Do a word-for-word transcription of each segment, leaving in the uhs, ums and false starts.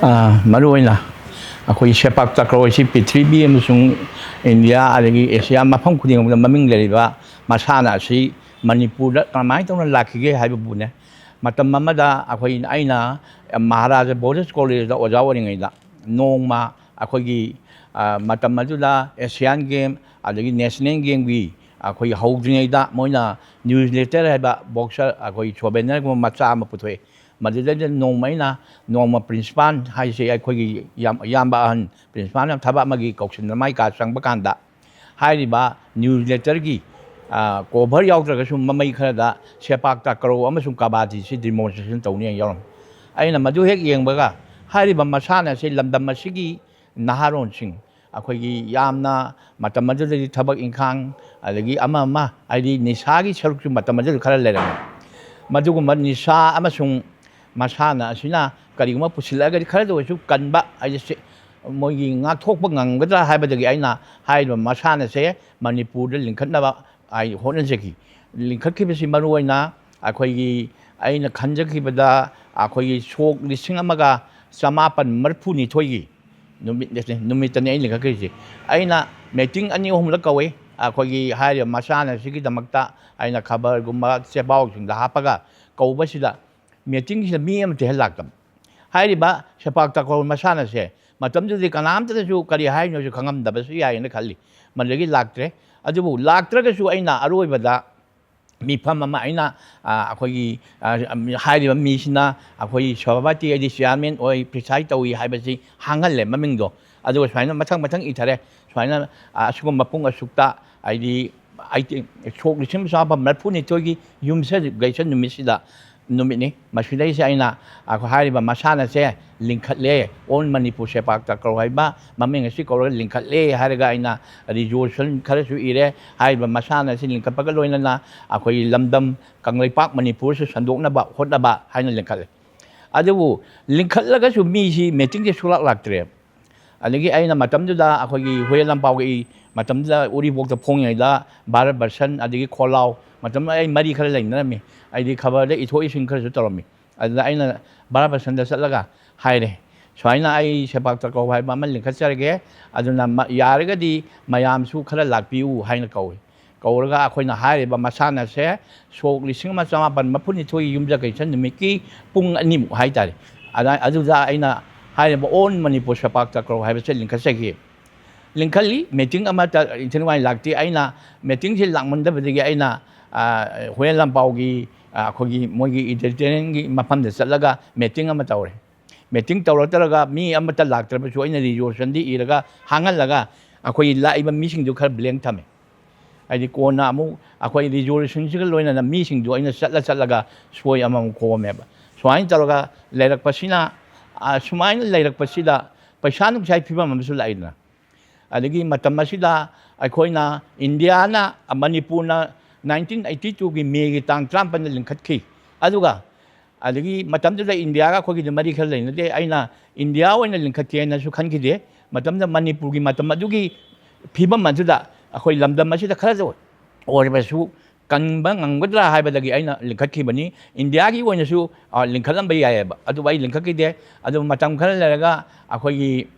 ꯑ, ꯃꯔꯨꯑꯣꯏꯅ ꯑꯩꯈꯣꯏ ꯁꯦꯄꯥꯛ ꯇꯥꯀ꯭ꯔꯣ ꯑꯁꯤ ꯄ꯭ꯔꯤꯊꯤꯕꯤ ꯑꯃꯁꯨꯡ ꯏꯟꯗꯤꯌꯥ ꯑꯗꯒꯤ ꯑꯦꯁꯤꯌꯥ ꯃꯐꯝ ꯈꯨꯗꯤꯡꯃꯛꯇ ꯃꯃꯤꯡ ꯂꯩꯔꯤꯕ ꯃꯁꯥꯟꯅ ꯑꯁꯤ ꯃꯅꯤꯄꯨꯔꯗ ꯀꯃꯥꯏꯅ ꯇꯧꯅ ꯂꯥꯛꯈꯤꯒꯦ ꯍꯥꯏꯕꯕꯨꯅꯦ, ꯃꯇꯝ ꯑꯃꯗ ꯑꯩꯈꯣꯏ, ꯑꯩꯅ ꯃꯍꯥꯔꯥꯖꯥ ꯕꯣꯔꯤꯁ ꯀꯣꯂꯦꯖꯇ ꯑꯣꯖꯥ ꯑꯣꯏꯔꯤꯉꯩꯗ ꯅꯣꯡꯃ ꯑꯩꯈꯣꯏꯒꯤ, ꯑ, ꯃꯇꯝ ꯑꯗꯨꯗ ꯑꯦꯁꯤꯌꯥꯟ ꯒꯦꯝ ꯑꯗꯒꯤ ꯅꯦꯁꯅꯦꯜ ꯒꯦꯝꯒꯤ ꯑꯩꯈꯣꯏ ꯍꯧꯗ꯭ꯔꯤꯉꯩꯗ ꯃꯣꯏꯅ ꯅ꯭ꯌꯨꯁ ꯂꯦꯇꯔ ꯍꯥꯏꯕ ꯕꯣꯛꯁꯔ ꯑꯩꯈꯣꯏ ꯁꯣꯚꯦꯅꯔꯒꯨꯝꯕ ꯃꯆꯥ ꯑꯃ ꯄꯨꯊꯣꯛꯑꯦ꯫ ꯃꯗꯨꯗꯩꯗ ꯅꯣꯡꯃ ꯑꯩꯅ, ꯅꯣꯡꯃ ꯄ꯭ꯔꯤꯟꯁꯤꯄꯥꯜ ꯍꯥꯏꯁꯦ ꯑꯩꯈꯣꯏꯒꯤ ꯌꯥꯝ, ꯏꯌꯥꯝꯕ ꯑꯍꯟ ꯄ꯭ꯔꯤꯟꯁꯤꯄꯥꯜꯅ ꯊꯕꯛ ꯑꯃꯒꯤ ꯀꯧꯁꯤꯟꯗꯅ ꯃꯥꯏ ꯀꯥ ꯆꯪꯕ ꯀꯥꯟꯗ ꯍꯥꯏꯔꯤꯕ ꯅ꯭ꯌꯨꯁ ꯂꯦꯇꯔꯒꯤ, ꯑ, ꯀꯣꯚꯔ ꯌꯥꯎꯗ꯭ꯔꯒꯁꯨ ꯃꯃꯩ ꯈꯔꯗ ꯁꯦꯄꯥꯛ ꯇꯥꯀ꯭ꯔꯣ ꯑꯃꯁꯨꯡ ꯀꯕꯥꯗꯤꯁꯤ ꯗꯤꯃꯣꯟꯁꯇ꯭ꯔꯦꯁꯟ ꯇꯧꯅꯤ ꯍꯥꯏꯅ ꯌꯥꯎꯔꯝꯃꯤ꯫ ꯑꯩꯅ ꯃꯗꯨ ꯍꯦꯛ ꯌꯦꯡꯕꯒ ꯍꯥꯏꯔꯤꯕ ꯃꯁꯥꯟꯅ ꯑꯁꯤ ꯂꯝꯗꯝ ꯑꯁꯤꯒꯤ ꯅꯍꯥꯔꯣꯟꯁꯤꯡ ꯑꯩꯈꯣꯏꯒꯤ ꯌꯥꯝꯅ ꯃꯇꯝ ꯑꯗꯨꯗꯗꯤ ꯊꯕꯛ ꯏꯪꯈꯥꯡ ꯑꯗꯒꯤ ꯑꯃ ꯑꯃ ꯍꯥꯏꯗꯤ ꯅꯤꯁꯥꯒꯤ ꯁꯔꯨꯛꯁꯨ ꯃꯇꯝ ꯑꯗꯨꯗ ꯈꯔ ꯂꯩꯔꯝꯃꯤ꯫ ꯃꯗꯨꯒꯨꯝꯕ ꯅꯤꯁꯥ ꯑꯃꯁꯨꯡ ꯃꯁꯥꯟꯅ ꯑꯁꯤꯅ ꯀꯔꯤꯒꯨꯝꯕ ꯄꯨꯁꯤꯜꯂꯛꯑꯒꯗꯤ ꯈꯔꯗ ꯑꯣꯏꯔꯁꯨ ꯀꯟꯕ ꯍꯥꯏꯗꯤ ꯁꯤ ꯃꯣꯏꯒꯤ ꯉꯥꯛꯊꯣꯛꯄ ꯉꯝꯒꯗ꯭ꯔꯥ ꯍꯥꯏꯕꯗꯒꯤ ꯑꯩꯅ ꯍꯥꯏꯔꯤꯕ ꯃꯁꯥꯟꯅꯁꯦ ꯃꯅꯤꯄꯨꯔꯗ ꯂꯤꯡꯈꯠꯅꯕ ꯑꯩ ꯍꯣꯠꯅꯖꯈꯤ꯫ ꯂꯤꯡꯈꯠꯈꯤꯕꯁꯤ ꯃꯔꯨꯑꯣꯏꯅ ꯑꯩꯈꯣꯏꯒꯤ, ꯑꯩꯅ ꯈꯟꯖꯈꯤꯕꯗ ꯑꯩꯈꯣꯏꯒꯤ ꯁꯣꯛ ꯂꯤꯁꯤꯡ ꯑꯃꯒ ꯆꯃꯥꯄꯟ ꯃꯔꯤꯐꯨ ꯅꯤꯊꯣꯏꯒꯤ ꯅꯨꯃꯤꯠ, ꯅꯨꯃꯤꯠꯇꯅꯤ ꯑꯩꯅ ꯂꯤꯡꯈꯠꯈ꯭ꯔꯤꯁꯦ꯫ ꯑꯩꯅ ꯃꯤꯇꯤꯡ ꯑꯅꯤ ꯑꯍꯨꯝꯂꯛ ꯀꯧꯏ꯫ ꯑꯩꯈꯣꯏꯒꯤ ꯍꯥꯏꯔꯤꯕ ꯃꯁꯥꯟꯅ ꯑꯁꯤꯒꯤꯗꯃꯛꯇ ꯑꯩꯅ ꯈꯕꯔꯒꯨꯝꯕ ꯆꯦꯕꯥꯎꯁꯤꯡꯗ ꯍꯥꯞꯄꯒ ꯀꯧꯕꯁꯤꯗ ꯃꯤꯇꯤꯡꯁꯤꯗ ꯃꯤ ꯑꯃꯠꯇ ꯍꯦꯛ ꯂꯥꯛꯇꯕ꯫ ꯍꯥꯏꯔꯤꯕ ꯁꯦꯄꯥꯛ ꯇꯥꯀ꯭ꯔꯣ ꯃꯁꯥꯟꯅꯁꯦ ꯃꯇꯝꯗꯨꯗꯗꯤ ꯀꯅꯥꯝꯇꯅꯁꯨ ꯀꯔꯤ ꯍꯥꯏꯅꯣꯁꯨ ꯈꯪꯉꯝꯗꯕꯁꯨ ꯌꯥꯏꯅ ꯈꯜꯂꯤ꯫ ꯃꯗꯨꯗꯒꯤ ꯂꯥꯛꯇ꯭ꯔꯦ꯫ ꯑꯗꯨꯕꯨ ꯂꯥꯛꯇ꯭ꯔꯒꯁꯨ ꯑꯩꯅ ꯑꯔꯣꯏꯕꯗ ꯃꯤꯐꯝ ꯑꯃ ꯑꯩꯅ, ꯑ, ꯑꯩꯈꯣꯏꯒꯤ, ꯑ, ꯍꯥꯏꯔꯤꯕ ꯃꯤꯁꯤꯅ ꯑꯩꯈꯣꯏ ꯁꯚꯥꯄꯇꯤ ꯍꯥꯏꯗꯤ ꯆꯤꯌꯥꯔꯃꯦꯟ ꯑꯣꯏ, ꯄ꯭ꯔꯤꯁꯥꯏꯗ ꯇꯧꯏ ꯍꯥꯏꯕꯁꯤ ꯍꯥꯡꯍꯜꯂꯦ ꯃꯃꯤꯡꯗꯣ꯫ ꯑꯗꯨꯒ ꯁꯨꯃꯥꯏꯅ ꯃꯊꯪ ꯃꯊꯪ ꯏꯊꯔꯦ꯫ ꯁꯨꯃꯥꯏꯅ, ꯑ, ꯑꯁꯤꯒꯨꯝꯕ ꯄꯨꯡ ꯑꯁꯨꯛꯇ ꯍꯥꯏꯗꯤ ꯑꯩꯠꯇꯤ, ꯁꯣꯛ ꯂꯤꯁꯤꯡ ꯑꯃ ꯆꯃꯥꯄꯟ ꯃꯔꯤꯐꯨ ꯅꯤꯊꯣꯏꯒꯤ ꯌꯨꯝꯁꯀꯩꯁ ꯅꯨꯃꯤꯠꯁꯤꯗ, ꯅꯨꯃꯤꯠꯅꯤ꯫ ꯃꯁꯤꯗꯩꯁꯦ ꯑꯩꯅ ꯑꯩꯈꯣꯏ ꯍꯥꯏꯔꯤꯕ ꯃꯁꯥꯟꯅꯁꯦ ꯂꯤꯡꯈꯠꯂꯦ, ꯑꯣꯜ ꯃꯅꯤꯄꯨꯔ ꯁꯦꯄꯥꯛ ꯇꯥꯀ꯭ꯔꯣ ꯍꯥꯏꯕ ꯃꯃꯤꯡ ꯑꯁꯤ ꯀꯧꯔꯒ ꯂꯤꯡꯈꯠꯂꯦ ꯍꯥꯏꯔꯒ ꯑꯩꯅ ꯔꯤꯖꯣꯂꯨꯁꯟ ꯈꯔꯁꯨ ꯏꯔꯦ꯫ ꯍꯥꯏꯔꯤꯕ ꯃꯁꯥꯟꯅ ꯑꯁꯤ ꯂꯤꯡꯈꯠꯄꯒ ꯂꯣꯏꯅꯅ ꯑꯩꯈꯣꯏꯒꯤ ꯂꯝꯗꯝ ꯀꯪꯂꯩꯄꯥꯛ ꯃꯅꯤꯄꯨꯔꯁꯨ ꯁꯟꯗꯣꯛꯅꯕ ꯍꯣꯠꯅꯕ ꯍꯥꯏꯅ ꯂꯤꯡꯈꯠꯂꯦ꯫ ꯑꯗꯨꯕꯨ ꯂꯤꯡꯈꯠꯂꯒꯁꯨ ꯃꯤꯁꯤ ꯃꯤꯇꯤꯡꯁꯦ ꯁꯨꯡꯂꯥꯛ ꯂꯥꯛꯇ꯭ꯔꯦ꯫ ꯑꯗꯒꯤ ꯑꯩꯅ ꯃꯇꯝꯗꯨꯗ ꯑꯩꯈꯣꯏꯒꯤ ꯍꯨꯏꯌꯦꯟ ꯂꯥꯟꯄꯥꯎꯒꯤ ꯃꯇꯝꯗꯨꯗ ꯎꯔꯤꯄꯣꯛꯇ ꯐꯣꯡꯉꯤꯉꯩꯗ ꯚꯥꯔꯠ ꯚꯔꯁꯟ ꯑꯗꯒꯤ ꯈꯣꯜꯂꯥꯎ ꯃꯇꯝꯗꯨꯗ ꯑꯩ ꯃꯔꯤ ꯈꯔ ꯂꯩꯅꯔꯝꯃꯤ꯫ ꯑꯩꯗꯤ ꯈꯕꯔꯗ ꯏꯊꯣꯛ ꯏꯁꯤꯟ ꯈꯔꯁꯨ ꯇꯧꯔꯝꯃꯤ꯫ ꯑꯗꯨꯗ ꯑꯩꯅ ꯚꯥꯔꯠ ꯚꯔꯁꯟꯗ ꯆꯠꯂꯒ ꯍꯥꯏꯔꯦ, ꯁꯨꯃꯥꯏꯅ ꯑꯩ ꯁꯦꯄꯥꯛ ꯇꯀ꯭ꯔꯧ ꯍꯥꯏꯕ ꯑꯃ ꯂꯤꯡꯈꯠꯆꯔꯒꯦ꯫ ꯑꯗꯨꯅ ꯃ-, ꯌꯥꯔꯒꯗꯤ ꯃꯌꯥꯝꯁꯨ ꯈꯔ ꯂꯥꯛꯄꯤꯌꯨ ꯍꯥꯏꯅ ꯀꯧꯏ꯫ ꯀꯧꯔꯒ ꯑꯩꯈꯣꯏꯅ ꯍꯥꯏꯔꯤꯕ ꯃꯁꯥꯟꯅꯁꯦ ꯁꯣꯛ ꯂꯤꯁꯤꯡ ꯑꯃ ꯆꯃꯥꯄꯟ ꯃꯔꯤꯐꯨꯅꯤꯊꯣꯏꯒꯤ ꯌꯨꯝꯖꯀꯩꯁ ꯅꯨꯃꯤꯠꯀꯤ ꯄꯨꯡ ꯑꯅꯤꯃꯨꯛ ꯍꯥꯏꯇꯥꯔꯦ, ꯑꯗ-, ꯑꯗꯨꯗ ꯑꯩꯅ ꯍꯥꯏꯔꯤꯕ ꯑꯣꯜ ꯃꯅꯤꯄꯨꯔ ꯁꯦꯄꯥꯛ ꯇꯀ꯭ꯔꯧ ꯍꯥꯏꯕꯁꯦ ꯂꯤꯡꯈꯠꯆꯈꯤ꯫ ꯂꯤꯡꯈꯠꯂꯤ꯫ ꯃꯤꯇꯤꯡ ꯑꯃꯠꯇ ꯏꯟꯊꯤ ꯅꯨꯡꯉꯥꯏ ꯂꯥꯛꯇꯦ꯫ ꯑꯩꯅ ꯃꯤꯇꯤꯡꯁꯤ ꯂꯥꯛꯃꯟꯗꯕꯗꯒꯤ ꯑꯩꯅ, ꯑ, ꯍꯨꯏꯌꯦꯟ ꯂꯥꯟꯄꯥꯎꯒꯤ, ꯑ, ꯑꯩꯈꯣꯏꯒꯤ ꯃꯣꯏꯒꯤ editorialꯒꯤ ꯃꯐꯝꯗ ꯆꯠꯂꯒ ꯃꯤꯇꯤꯡ ꯑꯃ ꯇꯧꯔꯦ꯫ ꯃꯤꯇꯤꯡ ꯇꯧꯔꯛꯇ꯭ꯔꯒ ꯃꯤ ꯑꯃꯠꯇ ꯂꯥꯛꯇ꯭ꯔꯕꯁꯨ ꯑꯩꯅ resolutionꯗꯤ ꯏꯔꯒ ꯍꯥꯡꯍꯜꯂꯒ ꯑꯩꯈꯣꯏꯒꯤ ꯂꯥꯛꯏꯕ ꯃꯤꯁꯤꯡꯗꯨ ꯈꯔ blank ꯊꯝꯃꯦ꯫ ꯍꯥꯏꯗꯤ ꯀꯣꯟꯅ ꯑꯃꯨꯛ ꯑꯩꯈꯣꯏ resolutionꯁꯤꯒ ꯂꯣꯏꯅꯅ ꯃꯤꯁꯤꯡꯗꯨ ꯑꯩꯅ ꯆꯠꯂ ꯆꯠꯂꯒ ꯁꯣꯏ ꯑꯃꯃꯝ ꯈꯣꯝꯃꯦꯕ꯫ ꯁꯨꯃꯥꯏꯅ ꯇꯧꯔꯒ ꯂꯩꯔꯛꯄꯁꯤꯅ, ꯑ, ꯁꯨꯃꯥꯏꯅ ꯂꯩꯔꯛꯄꯁꯤꯗ ꯄꯩꯁꯥ ꯅꯨꯡꯁꯥꯒꯤ ꯐꯤꯕꯝ ꯑꯃꯁꯨ ꯂꯥꯛꯏꯗꯅ꯫ ꯑꯗꯒꯤ ꯃꯇꯝ ꯑꯁꯤꯗ ꯑꯩꯈꯣꯏꯅ, ꯏꯟꯗꯤꯌꯥꯅ, ꯃꯅꯤꯄꯨꯔꯅ nineteen eighty twoꯒꯤ Mayꯒꯤ ꯇꯥꯡ ꯇꯔꯥꯃꯥꯄꯟꯗ ꯂꯤꯡꯈꯠꯈꯤ꯫ ꯑꯗꯨꯒ ꯑꯗꯒꯤ ꯃꯇꯝꯗꯨꯗ ꯏꯟꯗꯤꯌꯥꯒ ꯑꯩꯈꯣꯏꯒꯤꯗꯤ ꯃꯔꯤ ꯈꯔ ꯂꯩꯅꯗꯦ꯫ ꯑꯩꯅ ꯏꯟꯗꯤꯌꯥ ꯑꯣꯏꯅ ꯂꯤꯡꯈꯠꯀꯦꯅꯁꯨ ꯈꯟꯈꯤꯗꯦ꯫ ꯃꯇꯝꯗ ꯃꯅꯤꯄꯨꯔꯒꯤ ꯃꯇꯝ ꯑꯗꯨꯒꯤ ꯐꯤꯕꯝ ꯑꯗꯨꯗ ꯑꯩꯈꯣꯏ ꯂꯝꯗꯝ ꯑꯁꯤꯗ ꯈꯔꯗ ꯑꯣꯏꯔꯕꯁꯨ ꯀꯟꯕ ꯉꯝꯒꯗ꯭ꯔꯥ ꯍꯥꯏꯕꯗꯒꯤ ꯑꯩꯅ ꯂꯤꯡꯈꯠꯈꯤꯕꯅꯤ꯫ ꯏꯟꯗꯤꯌꯥꯒꯤ ꯑꯣꯏꯅꯁꯨ, ꯑ, ꯂꯤꯡꯈꯠꯂꯝꯕ ꯌꯥꯏꯑꯕ, ꯑꯗꯨꯕꯨ ꯑꯩ ꯂꯤꯡꯈꯠꯈꯤꯗꯦ꯫ ꯑꯗꯨ ꯃꯇꯝ ꯈꯔ ꯂꯩꯔꯒ ꯑꯩꯈꯣꯏꯒꯤ,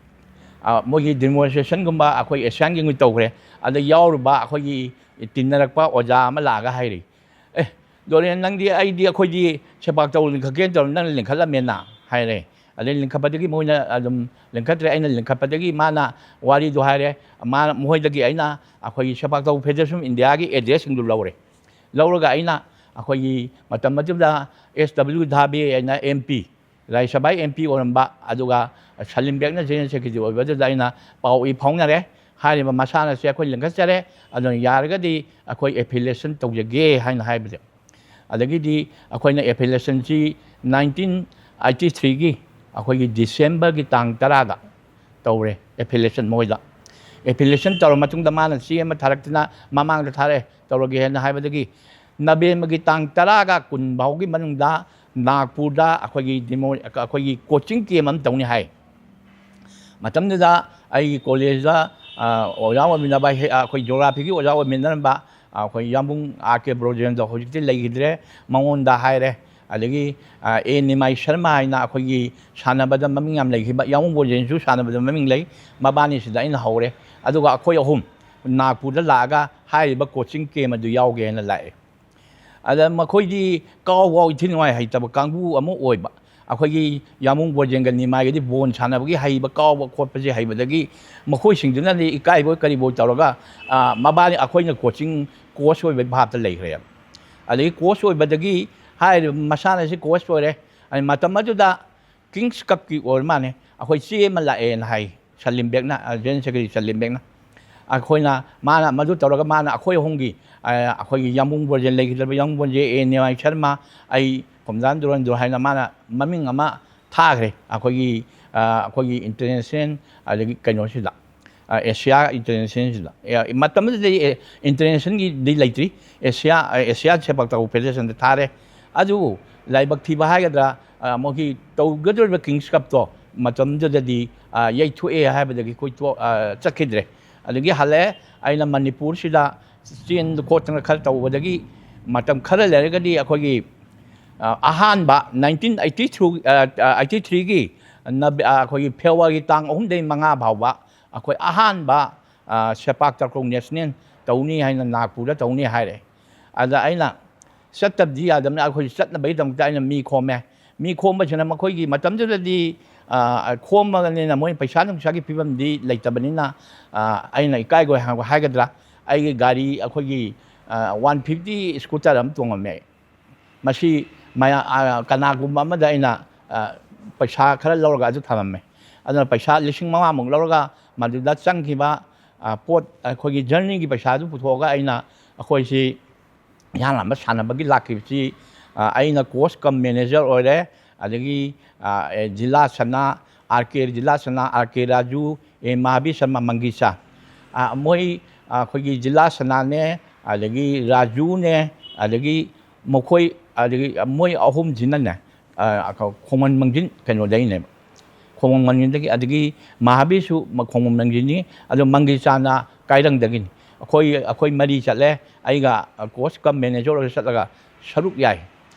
ꯑ, ꯃꯣꯏꯒꯤ demonstrationꯒꯨꯝꯕ ꯑꯩꯈꯣꯏ Asian Gamesꯒꯤ ꯇꯧꯈ꯭ꯔꯦ꯫ ꯑꯗ ꯌꯥꯎꯔꯨꯕ ꯑꯩꯈꯣꯏꯒꯤ ꯇꯤꯟꯅꯔꯛꯄ ꯑꯣꯖꯥ ꯑꯃ ꯂꯥꯛꯑꯒ ꯍꯥꯏꯔꯤ, "ꯑꯦ, ꯗꯣꯔꯦꯟ, ꯅꯪꯗꯤ, ꯑꯩꯗꯤ, ꯑꯩꯈꯣꯏꯗꯤ ꯁꯦꯄꯥꯛ ꯇꯧ ꯂꯤꯡꯈꯠꯀꯦꯅ ꯇꯧꯔ ꯅꯪꯅ ꯂꯤꯡꯈꯠꯂꯝꯃꯦꯅ" ꯍꯥꯏꯔꯦ꯫ ꯑꯗꯩ ꯂꯤꯡꯈꯠꯄꯗꯒꯤ ꯃꯣꯏꯅ ꯑꯗꯨꯝ ꯂꯤꯡꯈꯠꯇ꯭ꯔꯦ꯫ ꯑꯩꯅ ꯂꯤꯡꯈꯠꯄꯗꯒꯤ ꯃꯥꯅ ꯋꯥꯔꯤꯗꯣ ꯍꯥꯏꯔꯦ꯫ ꯃꯥꯅ, ꯃꯈꯣꯏꯗꯒꯤ ꯑꯩꯅ ꯑꯩꯈꯣꯏꯒꯤ ꯁꯦꯄꯥꯛ ꯇꯧ Federation of Indiaꯒꯤ addressꯁꯤꯡꯗꯨ ꯂꯧꯔꯦ꯫ ꯂꯧꯔꯒ ꯑꯩꯅ ꯑꯩꯈꯣꯏꯒꯤ ꯃꯇꯝ ꯑꯗꯨꯗ S W Dhabe ꯍꯥꯏꯅ M P, ꯔꯥꯖ꯭ꯌ ꯁꯚꯥꯒꯤ M P ꯑꯣꯏꯔꯝꯕ, ꯑꯗꯨꯒ ꯁꯂꯤꯝ ꯕꯦꯒꯅ General Secretary ꯑꯣꯏꯕꯗꯨꯗ ꯑꯩꯅ ꯄꯥꯎ ꯏ ꯐꯥꯎꯅꯔꯦ꯫ ꯍꯥꯏꯔꯤꯕ ꯃꯁꯥꯟꯅꯁꯦ ꯑꯩꯈꯣꯏ ꯂꯤꯡꯈꯠꯆꯔꯦ, ꯑꯗꯨꯅ ꯌꯥꯔꯒꯗꯤ ꯑꯩꯈꯣꯏ affiliation ꯇꯧꯖꯒꯦ ꯍꯥꯏꯅ ꯍꯥꯏꯕꯗ, ꯑꯗꯒꯤꯗꯤ ꯑꯩꯈꯣꯏꯅ affiliationꯁꯤ nineteen eighty threeꯒꯤ ꯑꯩꯈꯣꯏꯒꯤ Decemberꯒꯤ ꯇꯥꯡ ꯇꯔꯥꯗ ꯇꯧꯔꯦ affiliation ꯃꯣꯏꯗ꯫ Affiliation ꯇꯧꯔ ꯃꯇꯨꯡꯗ ꯃꯥꯅ ꯆꯦ ꯑꯃ ꯊꯥꯔꯛꯇꯅ ꯃꯃꯥꯡꯗ ꯊꯥꯔꯛꯑꯦ, ꯇꯧꯔꯒꯦ ꯍꯥꯏꯅ ꯍꯥꯏꯕꯗꯒꯤ Novemberꯒꯤ ꯇꯥꯡ ꯇꯔꯥꯒ ꯀꯨꯟ ꯐꯥꯎꯒꯤ ꯃꯅꯨꯡꯗ ꯅꯥꯒꯄꯨꯔꯗ ꯑꯩꯈꯣꯏꯒꯤ demo-, ꯑꯩꯈꯣꯏꯒꯤ coaching camp ꯑꯃ ꯇꯧꯅꯤ ꯍꯥꯏ꯫ ꯃꯇꯝꯗꯨꯗ ꯑꯩꯒꯤ collegeꯗ, ꯑ, ꯑꯣꯖꯥ ꯑꯣꯏꯃꯤꯟꯅꯕ ꯍꯦ-, ꯑꯩꯈꯣꯏ geographyꯒꯤ ꯑꯣꯖꯥ ꯑꯣꯏꯃꯤꯟꯅꯔꯝꯕ, ꯑ, ꯑꯩꯈꯣꯏ ꯌꯥꯝꯕꯨꯡ R K ꯕ꯭ꯔꯣꯖꯦꯟꯗ꯭ꯔꯣ ꯍꯧꯖꯤꯛꯇꯤ ꯂꯩꯈꯤꯗ꯭ꯔꯦ, ꯃꯉꯣꯟꯗ ꯍꯥꯏꯔꯦ, ꯑꯗꯒꯤ ꯑꯦ ꯅꯤꯃꯥꯏ ꯁꯔꯃ ꯍꯥꯏꯅ ꯑꯩꯈꯣꯏꯒꯤ ꯁꯥꯟꯅꯕꯗ ꯃꯃꯤꯡ ꯌꯥꯝ ꯂꯩꯈꯤꯕ, ꯌꯥꯃꯨꯡ ꯕꯣꯔꯖꯦꯟꯁꯨ ꯁꯥꯟꯅꯕꯗ ꯃꯃꯤꯡ ꯂꯩ꯫ ꯃꯕꯥꯅꯤꯁꯤꯗ ꯑꯩꯅ ꯍꯧꯔꯦ꯫ ꯑꯗꯨꯒ ꯑꯩꯈꯣꯏ ꯑꯍꯨꯝ ꯅꯥꯒꯄꯨꯔꯗ ꯂꯥꯛꯑꯒ ꯍꯥꯏꯔꯤꯕ ꯀꯣꯆꯤꯡ ꯀꯦꯝ ꯑꯗꯨ ꯌꯥꯎꯒꯦ ꯍꯥꯏꯅ ꯂꯥꯛꯑꯦ꯫ ꯑꯗ ꯃꯈꯣꯏꯗꯤ ꯀꯥꯎ ꯋꯥꯎ ꯏꯊꯤ ꯅꯨꯡꯉꯥꯏ ꯍꯩꯇꯕ ꯀꯥꯡꯕꯨ ꯑꯃ ꯑꯣꯏꯕ꯫ ꯑꯩꯈꯣꯏꯒꯤ ꯌꯥꯃꯨꯡ ꯕꯣꯔꯖꯦꯟꯒ ꯅꯤꯃꯥꯏꯒꯗꯤ ꯕꯣꯟ ꯁꯥꯟꯅꯕꯒꯤ ꯍꯩꯕ, ꯀꯥꯎꯕ ꯈꯣꯠꯄꯁꯦ ꯍꯩꯕꯗꯒꯤ ꯃꯈꯣꯏꯁꯤꯡꯗꯨꯅꯗꯤ ꯏꯀꯥꯏꯕꯣꯏ ꯀꯔꯤꯕꯣꯏ ꯇꯧꯔꯒ, ꯑ, ꯃꯕꯥꯅꯤ ꯑꯩꯈꯣꯏꯅ ꯀꯣꯆꯤꯡ ꯀꯣꯆ ꯑꯣꯏꯕꯒꯤ ꯚꯥꯞꯇ ꯂꯩꯈ꯭ꯔꯦꯕ꯫ ꯑꯗꯒꯤ ꯀꯣꯆ ꯑꯣꯏꯕꯗꯒꯤ ꯍꯥꯏꯔꯤꯕ ꯃꯁꯥꯟꯅꯁꯤ ꯀꯣꯆ ꯑꯣꯏꯔꯦ꯫ ꯑꯗꯩ ꯃꯇꯝ ꯑꯗꯨꯗ ꯀꯤꯡꯁ ꯀꯞꯀꯤ ꯑꯣꯏꯔ ꯃꯥꯜꯂꯦ, ꯑꯩꯈꯣꯏ ꯆꯦ ꯑꯃ ꯂꯥꯛꯑꯦꯅ ꯍꯥꯏ ꯁꯂꯤꯝ ꯕꯦꯒꯅ, ꯑ, ꯖꯦꯅꯔꯦꯜ ꯁꯦꯀ꯭ꯔꯦꯇꯔꯤ ꯁꯂꯤꯝ ꯕꯦꯒꯅ꯫ ꯑꯩꯈꯣꯏꯅ, ꯃꯥꯅ ꯃꯗꯨ ꯇꯧꯔꯒ ꯃꯥꯅ ꯑꯩꯈꯣꯏ ꯑꯍꯨꯝꯒꯤ, ꯑ, ꯑꯩꯈꯣꯏꯒꯤ ꯌꯥꯃꯨꯡ ꯕꯣꯔꯖꯦꯟ ꯂꯩꯈꯤꯗ꯭ꯔꯕ ꯌꯥꯃꯨꯡ ꯕꯣꯔꯖꯦꯟ, ꯑꯦ ꯅꯤꯃꯥꯏ ꯁꯔꯃ, ꯑꯩ ꯀꯣꯝꯖꯥꯟ ꯗꯨꯔꯟꯗꯨꯔ ꯍꯥꯏꯅ ꯃꯥꯅ ꯃꯃꯤꯡ ꯑꯃ ꯊꯥꯈ꯭ꯔꯦ ꯑꯩꯈꯣꯏꯒꯤ, ꯑ, ꯑꯩꯈꯣꯏꯒꯤ ꯏꯟꯇꯔꯅꯦꯁꯅꯦꯜ ꯑꯗꯒꯤ ꯀꯩꯅꯣꯁꯤꯗ, ꯑ, ꯑꯦꯁꯤꯌꯥ ꯏꯟꯇꯔꯅꯦꯁꯅꯦꯜꯁꯤꯗ꯫ ꯑꯦ, ꯃꯇꯝꯗꯨꯗꯗꯤ, ꯑꯦ, ꯏꯟꯇꯔꯅꯦꯁꯅꯦꯜꯒꯤꯗꯤ ꯂꯩꯇ꯭ꯔꯤ, ꯑꯦꯁꯤꯌꯥ, ꯑ, ꯑꯦꯁꯤꯌꯥ ꯁꯦꯄꯥꯛ ꯇꯥꯀ꯭ꯔꯨ ꯐꯦꯗꯦꯔꯦꯁꯟꯗ ꯊꯥꯔꯦ꯫ ꯑꯗꯨꯕꯨ ꯂꯥꯏꯕꯛ ꯊꯤꯕ ꯍꯥꯏꯒꯗ꯭ꯔꯥ, ꯑ, ꯃꯈꯣꯏꯒꯤ ꯇꯧꯒꯗꯧꯔꯤꯕ ꯀꯤꯡꯁ ꯀꯞꯇꯣ ꯃꯇꯝꯗꯨꯗꯗꯤ, ꯑ, ꯌꯩꯊꯣꯛꯑꯦ ꯍꯥꯏꯕꯗꯒꯤ ꯑꯩꯈꯣꯏ ꯇꯣꯛ-, ꯑ, ꯆꯠꯈꯤꯗ꯭ꯔꯦ꯫ ꯑꯗꯒꯤ ꯍꯜꯂꯛꯑꯦ꯫ ꯑꯩꯅ ꯃꯅꯤꯄꯨꯔꯁꯤꯗ ꯆꯦꯟꯗ ꯈꯣꯠꯇꯅ ꯈꯔ ꯇꯧꯕꯗꯒꯤ ꯃꯇꯝ ꯈꯔ ꯂꯩꯔꯒꯗꯤ ꯑꯩꯈꯣꯏꯒꯤ, ꯑ, ꯑꯍꯥꯟꯕ nineteen eighty two, ꯑ, ꯑ, eighty three ꯒꯤ ꯅꯕ-, ꯑ, ꯑꯩꯈꯣꯏꯒꯤ ꯐꯦꯕ꯭ꯔꯨꯋꯥꯔꯤ ꯇꯥꯡ ꯑꯍꯨꯝꯗꯒꯤ ꯃꯉꯥ ꯐꯥꯎꯕ ꯑꯩꯈꯣꯏ ꯑꯍꯥꯟꯕ, ꯑ, ꯁꯦꯄꯥꯛ ꯇꯥꯀ꯭ꯔꯨ ꯅꯦꯁꯅꯦꯜ ꯇꯧꯅꯤ ꯍꯥꯏꯅ ꯅꯥꯒꯄꯨꯔꯗ ꯇꯧꯅꯤ ꯍꯥꯏꯔꯦ꯫ ꯑꯗ ꯑꯩꯅ ꯆꯠꯇꯕꯗꯤ ꯌꯥꯗꯕꯅꯤꯅ ꯑꯩꯈꯣꯏ ꯆꯠꯅꯕꯒꯤꯗꯃꯛꯇ ꯑꯩꯅ ꯃꯤ ꯈꯣꯝꯃꯦ꯫ ꯃꯤ ꯈꯣꯝꯕꯁꯤꯅ ꯃꯈꯣꯏꯒꯤ ꯃꯇꯝꯗꯨꯗꯗꯤ, ꯑ, ꯈꯣꯝꯃꯒꯅꯤꯅ ꯃꯣꯏ ꯄꯩꯁꯥ ꯅꯨꯡꯁꯥꯒꯤ ꯐꯤꯕꯝꯗꯤ ꯂꯩꯇꯕꯅꯤꯅ, ꯑ, ꯑꯩꯅ ꯏꯀꯥꯏꯒꯣꯏ ꯍꯥꯏꯒꯗ꯭ꯔꯥ, ꯑꯩꯒꯤ ꯒꯥꯔꯤ ꯑꯩꯈꯣꯏꯒꯤ, ꯑ, one fifty scooter ꯑꯃ ꯇꯣꯡꯉꯝꯃꯦ꯫ ꯃꯁꯤ ꯃꯌꯥ-, ꯑ, ꯀꯅꯥꯒꯨꯝꯕ ꯑꯃꯗ ꯑꯩꯅ, ꯑ, ꯄꯩꯁꯥ ꯈꯔ ꯂꯧꯔꯒ ꯑꯗꯨ ꯊꯝꯃꯝꯃꯦ꯫ ꯑꯗꯨꯅ ꯄꯩꯁꯥ ꯂꯤꯁꯤꯡ ꯃꯉꯥꯃꯨꯛ ꯂꯧꯔꯒ ꯃꯗꯨꯗ ꯆꯪꯈꯤꯕ, ꯑ, ꯄꯣꯠ, ꯑꯩꯈꯣꯏꯒꯤ ꯖꯔꯅꯤꯒꯤ ꯄꯩꯁꯥꯗꯨ ꯄꯨꯊꯣꯛꯑꯒ ꯑꯩꯅ ꯑꯩꯈꯣꯏꯁꯤ ꯏꯍꯥꯟ ꯍꯥꯟꯕ ꯁꯥꯟꯅꯕꯒꯤ ꯂꯥꯛꯈꯤꯕꯁꯤ, ꯑ, ꯑꯩꯅ ꯀꯣꯆ ꯀꯝ ꯃꯦꯅꯦꯖꯔ ꯑꯣꯏꯔꯦ꯫ ꯑꯗꯒꯤ, ꯑ, ꯑꯦ, ꯖꯤꯂꯥ ꯁꯅꯥ, ꯑꯥꯔ ꯀꯦ, ꯖꯤꯂꯥ ꯁꯅꯥ, ꯑꯥꯔ ꯀꯦ ꯔꯥꯖꯨ, ꯑꯦ ꯃꯍꯥꯕꯤꯔ ꯁꯔꯃ ꯃꯪꯒꯤꯆꯥ, ꯑ, ꯃꯣꯏ, ꯑ, ꯑꯩꯈꯣꯏꯒꯤ ꯖꯤꯂꯥ ꯁꯅꯥꯅꯦ, ꯑꯗꯒꯤ ꯔꯥꯖꯨꯅꯦ, ꯑꯗꯒꯤ ꯃꯈꯣꯏ, ꯑꯗꯒꯤ ꯃꯣꯏ ꯑꯍꯨꯝꯁꯤꯅꯅꯦ, ꯑ, ꯈꯣꯡꯃꯟ ꯃꯪꯖꯤꯟ ꯀꯩꯅꯣꯗꯩꯅꯦꯕ, ꯈꯣꯡꯃꯟ ꯃꯪꯖꯤꯟꯗꯒꯤ, ꯑꯗꯒꯤ ꯃꯍꯥꯕꯤꯔꯁꯨ ꯃ-, ꯈꯣꯡꯃꯟ ꯃꯪꯖꯤꯟꯅꯤ, ꯑꯗꯣ ꯃꯪꯒꯤꯆꯥꯅ ꯀꯥꯏꯔꯪꯗꯒꯤꯅꯤ꯫ ꯑꯩꯈꯣꯏ, ꯑꯩꯈꯣꯏ ꯃꯔꯤ ꯆꯠꯂꯦ꯫ ꯑꯩꯒ, ꯑ, ꯀꯣꯆ ꯀꯝ ꯃꯦꯅꯦꯖꯔ ꯑꯣꯏꯔ ꯆꯠꯂꯒ ꯁꯔꯨꯛ ꯌꯥꯏ꯫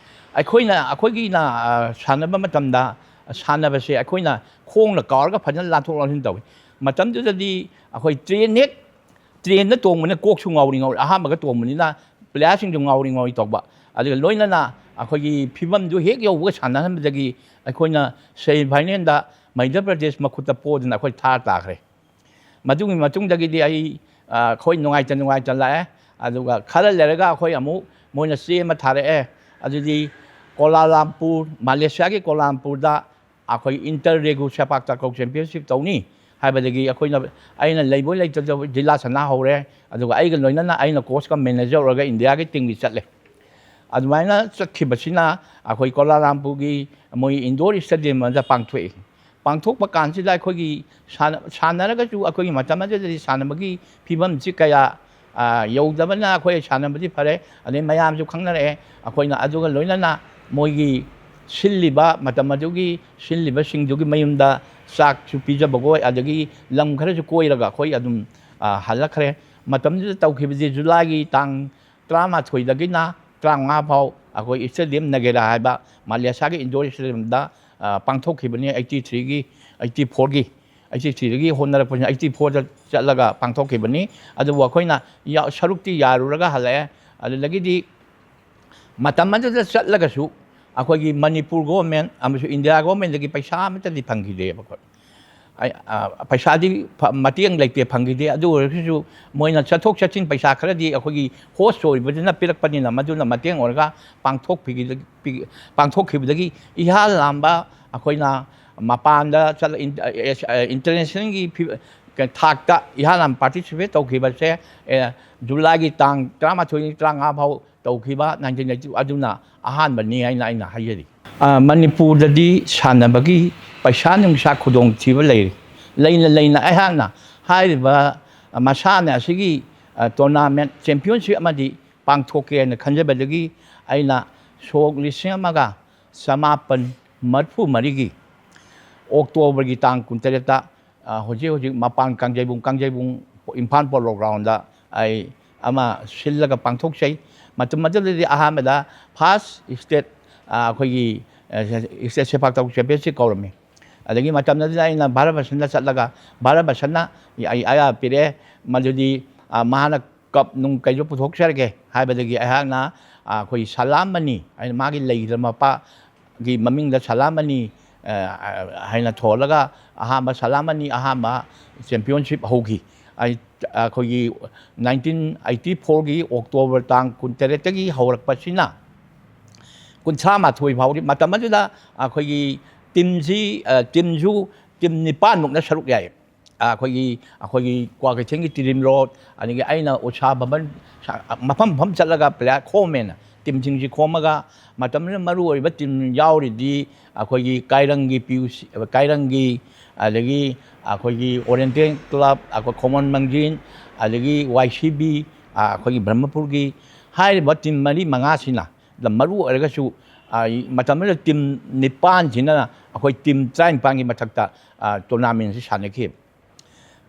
ꯑꯩꯈꯣꯏꯅ ꯑꯩꯈꯣꯏꯒꯤꯅ ꯑ, ꯁꯥꯟꯅꯕ ꯃꯇꯝꯗ ꯁꯥꯟꯅꯕꯁꯦ ꯑꯩꯈꯣꯏꯅ ꯈꯣꯡꯅ ꯀꯥꯎꯔꯒ ꯐꯖꯅ ꯂꯥꯟꯊꯣꯛ ꯂꯥꯟꯁꯤꯟ ꯇꯧꯏ꯫ ꯃꯇꯝꯗꯨꯗꯗꯤ ꯑꯩꯈꯣꯏ ꯇ꯭ꯔꯦꯟ ꯍꯦꯛ ꯇ꯭ꯔꯦꯟꯗ ꯇꯣꯡꯕꯅ ꯀꯣꯛꯁꯨ ꯉꯥꯎꯔꯤ ꯉꯥꯎꯔꯤ, ꯑꯍꯥꯟꯕꯒ ꯇꯣꯡꯕꯅꯤꯅ ꯄ꯭ꯂꯦꯌꯥꯔꯁꯤꯡꯁꯨ ꯉꯥꯎꯔꯤ ꯉꯥꯎꯔꯤ ꯇꯧꯕ꯫ ꯑꯗꯨꯒ ꯂꯣꯏꯅꯅ ꯑꯩꯈꯣꯏꯒꯤ ꯐꯤꯕꯝꯗꯨ ꯍꯦꯛ ꯌꯧꯕꯒ ꯁꯥꯟꯅꯍꯟꯕꯗꯒꯤ ꯑꯩꯈꯣꯏꯅ ꯁꯦꯃꯤ ꯐꯥꯏꯅꯦꯜꯗ ꯃꯩꯙ꯭ꯌ ꯄ꯭ꯔꯗꯦꯁ ꯃꯈꯨꯠꯇ ꯄꯣꯗꯅ ꯑꯩꯈꯣꯏ ꯊꯥꯔ ꯇꯥꯈ꯭ꯔꯦ꯫ ꯃꯗꯨꯒꯤ ꯃꯇꯨꯡꯗꯒꯤꯗꯤ ꯑꯩ ꯑ, ꯑꯩꯈꯣꯏ ꯅꯨꯡꯉꯥꯏꯇ ꯅꯨꯡꯉꯥꯏꯇ ꯂꯥꯛꯑꯦ꯫ ꯑꯗꯨꯒ ꯈꯔ ꯂꯩꯔꯒ ꯑꯩꯈꯣꯏ ꯑꯃꯨꯛ ꯃꯣꯏꯅ ꯆꯦ ꯑꯃ ꯊꯥꯔꯛꯑꯦ꯫ ꯑꯗꯨꯗꯤ ꯀꯣꯂꯥꯂꯝꯄꯨꯔ, ꯃꯥꯂꯦꯁꯤꯌꯥꯒꯤ ꯀꯣꯂꯥꯂꯝꯄꯨꯔꯗ ꯑꯩꯈꯣꯏ ꯏꯟꯇꯔ ꯔꯦꯒꯨ ꯁꯦꯄꯥꯛ ꯇꯥꯀ꯭ꯔꯧ ꯆꯦꯝꯄꯤꯌꯟꯁꯤꯞ ꯇꯧꯅꯤ ꯍꯥꯏꯕꯗꯒꯤ ꯑꯩꯈꯣꯏꯅ, ꯑꯩꯅ ꯂꯩꯕꯣꯏ ꯂꯩꯇꯕꯣꯏ ꯖꯤꯜꯂꯥ ꯁꯥꯟꯅ ꯍꯧꯔꯦ꯫ ꯑꯗꯨꯒ ꯑꯩꯒ ꯂꯣꯏꯅꯅ ꯑꯩꯅ ꯀꯣꯆꯀ ꯃꯦꯅꯦꯖꯔ ꯑꯣꯏꯔꯒ ꯏꯟꯗꯤꯌꯥꯒꯤ ꯇꯤꯝꯒꯤ ꯆꯠꯂꯦ꯫ ꯑꯗꯨꯃꯥꯏꯅ ꯆꯠꯈꯤꯕꯁꯤꯅ ꯑꯩꯈꯣꯏ ꯀꯣꯂꯥꯂꯝꯄꯨꯔꯒꯤ ꯃꯣꯏ ꯏꯟꯗꯣꯔ ꯁ꯭ꯇꯦꯗꯤꯌꯝ ꯑꯃꯗ ꯄꯥꯡꯊꯣꯛꯏ꯫ ꯄꯥꯡꯊꯣꯛꯄ ꯀꯥꯟꯁꯤꯗ ꯑꯩꯈꯣꯏꯒꯤ ꯁꯥꯟꯅ-, ꯁꯥꯟꯅꯔꯒꯁꯨ ꯑꯩꯈꯣꯏꯒꯤ ꯃꯇꯝ ꯑꯗꯨꯗꯗꯤ ꯁꯥꯟꯅꯕꯒꯤ ꯐꯤꯕꯝꯁꯤ ꯀꯌꯥ, ꯑ, ꯌꯧꯗꯕꯅ ꯑꯩꯈꯣꯏ ꯁꯥꯟꯅꯕꯗꯤ ꯐꯔꯦ꯫ ꯑꯗꯩ ꯃꯌꯥꯝꯁꯨ ꯈꯪꯅꯔꯛꯑꯦ꯫ ꯑꯩꯈꯣꯏꯅ ꯑꯗꯨꯒ ꯂꯣꯏꯅꯅ ꯃꯣꯏꯒꯤ ꯁꯤꯜꯂꯤꯕ, ꯃꯇꯝ ꯑꯗꯨꯒꯤ ꯁꯤꯜꯂꯤꯕꯁꯤꯡꯗꯨꯒꯤ ꯃꯌꯨꯝꯗ ꯆꯥꯛꯁꯨ ꯄꯤꯖꯕꯈꯣꯏ, ꯑꯗꯒꯤ ꯂꯝ ꯈꯔꯁꯨ ꯀꯣꯏꯔꯒ ꯑꯩꯈꯣꯏ ꯑꯗꯨꯝ, ꯑ, ꯍꯜꯂꯛꯈ꯭ꯔꯦ꯫ ꯃꯇꯝꯗꯨꯗ ꯇꯧꯈꯤꯕꯁꯤ ꯖꯨꯂꯥꯏꯒꯤ ꯇꯥꯡ ꯇꯔꯥꯃꯥꯊꯣꯏꯗꯒꯤꯅ ꯇꯔꯥꯃꯉꯥ ꯐꯥꯎ ꯑꯩꯈꯣꯏ ꯁ꯭ꯇꯦꯗꯤꯌꯝ ꯅꯒꯦꯔꯥ ꯍꯥꯏꯕ ꯃꯥꯂꯦꯁꯤꯌꯥꯒꯤ ꯏꯟꯗꯣꯔ ꯁ꯭ꯇꯦꯗꯤꯌꯝꯗ, ꯑ, ꯄꯥꯡꯊꯣꯛꯈꯤꯕꯅꯤ꯫ ꯑꯩꯠꯇꯤ ꯊ꯭ꯔꯤꯒꯤ, ꯑꯩꯠꯇꯤ ꯐꯣꯔꯒꯤ, ꯑꯩꯠꯇꯤ ꯊ꯭ꯔꯤꯗꯒꯤ ꯍꯣꯠꯅꯔꯛꯄꯁꯤꯅ ꯑꯩꯠꯇꯤ ꯐꯣꯔꯗ ꯆꯠꯂꯒ ꯄꯥꯡꯊꯣꯛꯈꯤꯕꯅꯤ꯫ ꯑꯗꯨꯕꯨ ꯑꯩꯈꯣꯏꯅ ꯌꯥ-, ꯁꯔꯨꯛꯇꯤ ꯌꯥꯔꯨꯔꯒ ꯍꯜꯂꯛꯑꯦ꯫ ꯑꯗꯨꯗꯒꯤꯗꯤ ꯃꯇꯝ ꯑꯗꯨꯗ ꯆꯠꯂꯒꯁꯨ ꯑꯩꯈꯣꯏꯒꯤ ꯃꯅꯤꯄꯨꯔ ꯒꯣꯚꯔꯟꯃꯦꯟꯠ ꯑꯃꯁꯨꯡ ꯏꯟꯗꯤꯌꯥ ꯒꯣꯚꯔꯟꯃꯦꯟꯠꯇꯒꯤ ꯄꯩꯁꯥ ꯑꯃꯠꯇꯗꯤ ꯐꯪꯈꯤꯗꯦꯕ ꯑꯩꯈꯣꯏ꯫ ꯑꯩ, ꯑ, ꯄꯩꯁꯥꯗꯤ ꯐ-, ꯃꯇꯦꯡ ꯂꯩꯇꯦ, ꯐꯪꯈꯤꯗꯦ꯫ ꯑꯗꯨ ꯑꯣꯏꯔꯒꯁꯨ ꯃꯣꯏꯅ ꯆꯠꯊꯣꯛ ꯆꯠꯁꯤꯟ ꯄꯩꯁꯥ ꯈꯔꯗꯤ ꯑꯩꯈꯣꯏꯒꯤ ꯍꯣꯁ ꯑꯣꯏꯕꯗꯨꯅ ꯄꯤꯔꯛꯄꯅꯤꯅ ꯃꯗꯨꯅ ꯃꯇꯦꯡ ꯑꯣꯏꯔꯒ ꯄꯥꯡꯊꯣꯛꯄꯤꯈꯤꯗ-, ꯄꯤ-, ꯄꯥꯡꯊꯣꯛꯈꯤꯕꯗꯒꯤ ꯏꯍꯥꯟ ꯍꯥꯟꯕ ꯑꯩꯈꯣꯏꯅ ꯃꯄꯥꯟꯗ ꯆꯠꯂ-, ꯏꯟ-, ꯑ, ꯑ, ꯏꯟꯇꯔꯅꯦꯁꯅꯦꯜꯒꯤ ꯐꯤ-, ꯀ-, ꯊꯥꯛꯇ ꯏꯍꯥꯟ ꯍꯥꯟꯕ ꯄꯥꯔꯇꯤꯁꯤꯄꯦꯠ ꯇꯧꯈꯤꯕꯁꯦ, ꯑꯦ, ꯖꯨꯂꯥꯏꯒꯤ ꯇꯥꯡ ꯇꯔꯥꯃꯥꯊꯣꯏ, ꯇꯔꯥꯃꯉꯥ ꯐꯥꯎ ꯇꯧꯈꯤꯕ nineteen eighty ꯑꯗꯨꯅ ꯑꯍꯥꯟꯕꯅꯤ ꯍꯥꯏꯅ ꯑꯩꯅ ꯍꯥꯏꯖꯔꯤ꯫ ꯑ, ꯃꯅꯤꯄꯨꯔꯗꯗꯤ ꯁꯥꯟꯅꯕꯒꯤ ꯄꯩꯁꯥ ꯅꯨꯡꯁꯥ ꯈꯨꯗꯣꯡꯊꯤꯕ ꯂꯩꯔꯤ꯫ ꯂꯩꯅ ꯂꯩꯅ ꯑꯩꯍꯥꯛꯅ ꯍꯥꯏꯔꯤꯕ ꯃꯁꯥꯟꯅ ꯑꯁꯤꯒꯤ, ꯑ, ꯇꯣꯔꯅꯥꯃꯦꯟꯠ ꯆꯦꯝꯄꯤꯌꯟꯁꯤꯞ ꯑꯃꯗꯤ ꯄꯥꯡꯊꯣꯛꯀꯦ ꯍꯥꯏꯅ ꯈꯟꯖꯕꯗꯒꯤ ꯑꯩꯅ ꯁꯣꯛ ꯂꯤꯁꯤꯡ ꯑꯃꯒ ꯆꯃꯥꯄꯟ ꯃꯔꯤꯐꯨ ꯃꯔꯤꯒꯤ ꯑꯣꯛꯇꯣꯕꯔꯒꯤ ꯇꯥꯡ ꯀꯨꯟꯇꯔꯦꯠꯇ, ꯑ, ꯍꯧꯖꯤꯛ ꯍꯧꯖꯤꯛ ꯃꯄꯥꯟ ꯀꯥꯡꯖꯩꯕꯨꯡ, ꯀꯥꯡꯖꯩꯕꯨꯡ ꯏꯝꯐꯥꯜ ꯄꯣꯂꯣ ꯒ꯭ꯔꯥꯎꯟꯗ ꯑꯩ ꯑꯃ ꯁꯤꯜꯂꯒ ꯄꯥꯡꯊꯣꯛꯆꯩ꯫ ꯃꯇꯝ ꯑꯗꯨꯗꯗꯤ ꯑꯍꯥꯟꯕꯗ ꯐꯥꯔꯁ ꯁ꯭ꯇꯦꯠ ꯑꯩꯈꯣꯏꯒꯤ ꯁ꯭ꯇꯦꯠ ꯁꯦꯄꯥꯛ ꯇꯥꯎ ꯆꯦꯝꯄꯤꯌꯟꯁꯤꯞ ꯀꯧꯔꯝꯃꯤ꯫ ꯑꯗꯒꯤ ꯃꯇꯝꯗꯨꯗ ꯑꯩꯅ ꯚꯥꯔꯠ ꯚꯁꯟꯗ ꯆꯠꯂꯒ ꯚꯥꯔꯠ ꯚꯁꯟꯅ ꯑꯩ ꯑꯌꯥꯕ ꯄꯤꯔꯛꯑꯦ꯫ ꯃꯗꯨꯗꯤ ꯃꯍꯥꯛꯅ ꯀꯞ ꯅꯨꯡ ꯀꯩꯁꯨ ꯄꯨꯊꯣꯛꯆꯔꯒꯦ ꯍꯥꯏꯕꯗꯒꯤ ꯑꯩꯍꯥꯛꯅ ꯑꯩꯈꯣꯏ ꯁꯂꯥꯝ ꯑꯅꯤ, ꯑꯩꯅ ꯃꯥꯒꯤ ꯂꯩꯈꯤꯗ꯭ꯔ ꯃꯄꯥꯒꯤ ꯃꯃꯤꯡꯗ ꯁꯂꯥꯝ ꯑꯅꯤ ꯍꯥꯏꯅ ꯊꯣꯜꯂꯒ ꯑꯍꯥꯟꯕ ꯁꯂꯥꯝ ꯑꯅꯤ ꯑꯍꯥꯟꯕ ꯆꯦꯝꯄꯤꯌꯟꯁꯤꯞ ꯍꯧꯈꯤ꯫ ꯑꯩꯈꯣꯏꯒꯤ ꯅꯥꯏꯟꯇꯤꯟ ꯑꯩꯠꯇꯤ ꯐꯣꯔꯒꯤ ꯑꯣꯛꯇꯣꯕꯔ ꯇꯥꯡ ꯀꯨꯟꯇꯔꯦꯠꯇꯒꯤ ꯍꯧꯔꯛꯄꯁꯤꯅ ꯀꯨꯟꯊ꯭ꯔꯥ ꯃꯥꯊꯣꯏ ꯐꯥꯎꯗꯤ꯫ ꯃꯇꯝ ꯑꯗꯨꯗ ꯑꯩꯈꯣꯏꯒꯤ ꯇꯤꯝꯁꯤ, ꯇꯤꯝꯁꯨ ꯇꯤꯝ ꯅꯤꯄꯥꯟꯃꯨꯛꯅ ꯁꯔꯨꯛ ꯌꯥꯏ꯫ ꯑꯩꯈꯣꯏꯒꯤ, ꯑꯩꯈꯣꯏꯒꯤ ꯀ꯭ꯋꯥꯀꯩꯊꯦꯜꯒꯤ ꯇꯤꯔꯤꯝ ꯔꯣꯗ, ꯑꯗꯒꯤ ꯑꯩꯅ ꯎꯁꯥ ꯚꯕꯟ, ꯃꯐꯝ ꯃꯐꯝ ꯆꯠꯂꯒ ꯄ꯭ꯂꯦꯌꯥꯔ ꯈꯣꯝꯃꯦꯅ, ꯇꯤꯝꯁꯤꯡꯁꯤ ꯈꯣꯝꯃꯒ ꯃꯇꯝꯗꯨꯗ ꯃꯔꯨ ꯑꯣꯏꯕ ꯇꯤꯝ ꯌꯥꯎꯔꯤꯗꯤ ꯑꯩꯈꯣꯏꯒꯤ ꯀꯥꯏꯔꯪꯒꯤ ꯄꯤ ꯌꯨ ꯁꯤ, ꯀꯥꯏꯔꯪꯒꯤ, ꯑꯗꯒꯤ ꯑꯩꯈꯣꯏꯒꯤ ꯑꯣꯔꯤꯌꯦꯟꯇꯦꯜ ꯀ꯭ꯂꯕ, ꯑꯩꯈꯣꯏ ꯈꯣꯡꯃꯟ ꯃꯪꯖꯤꯟ, ꯑꯗꯒꯤ ꯋꯥꯏ ꯁꯤ ꯕꯤ, ꯑꯩꯈꯣꯏꯒꯤ ꯕ꯭ꯔꯍꯃꯄꯨꯔꯒꯤ, ꯍꯥꯏꯔꯤꯕ ꯇꯤꯝ ꯃꯔꯤ ꯃꯉꯥꯁꯤꯅ ꯂꯝ ꯃꯔꯨ ꯑꯣꯏꯔꯒꯁꯨ ꯃꯇꯝꯗꯨꯗ ꯇꯤꯝ ꯅꯤꯄꯥꯟꯁꯤꯅ ꯑꯩꯈꯣꯏ ꯇꯤꯝ ꯇꯔꯥꯅꯤꯄꯥꯟꯒꯤ ꯃꯊꯛꯇ ꯇꯣꯔꯅꯥꯃꯦꯟꯁꯤ ꯁꯥꯟꯅꯈꯤ꯫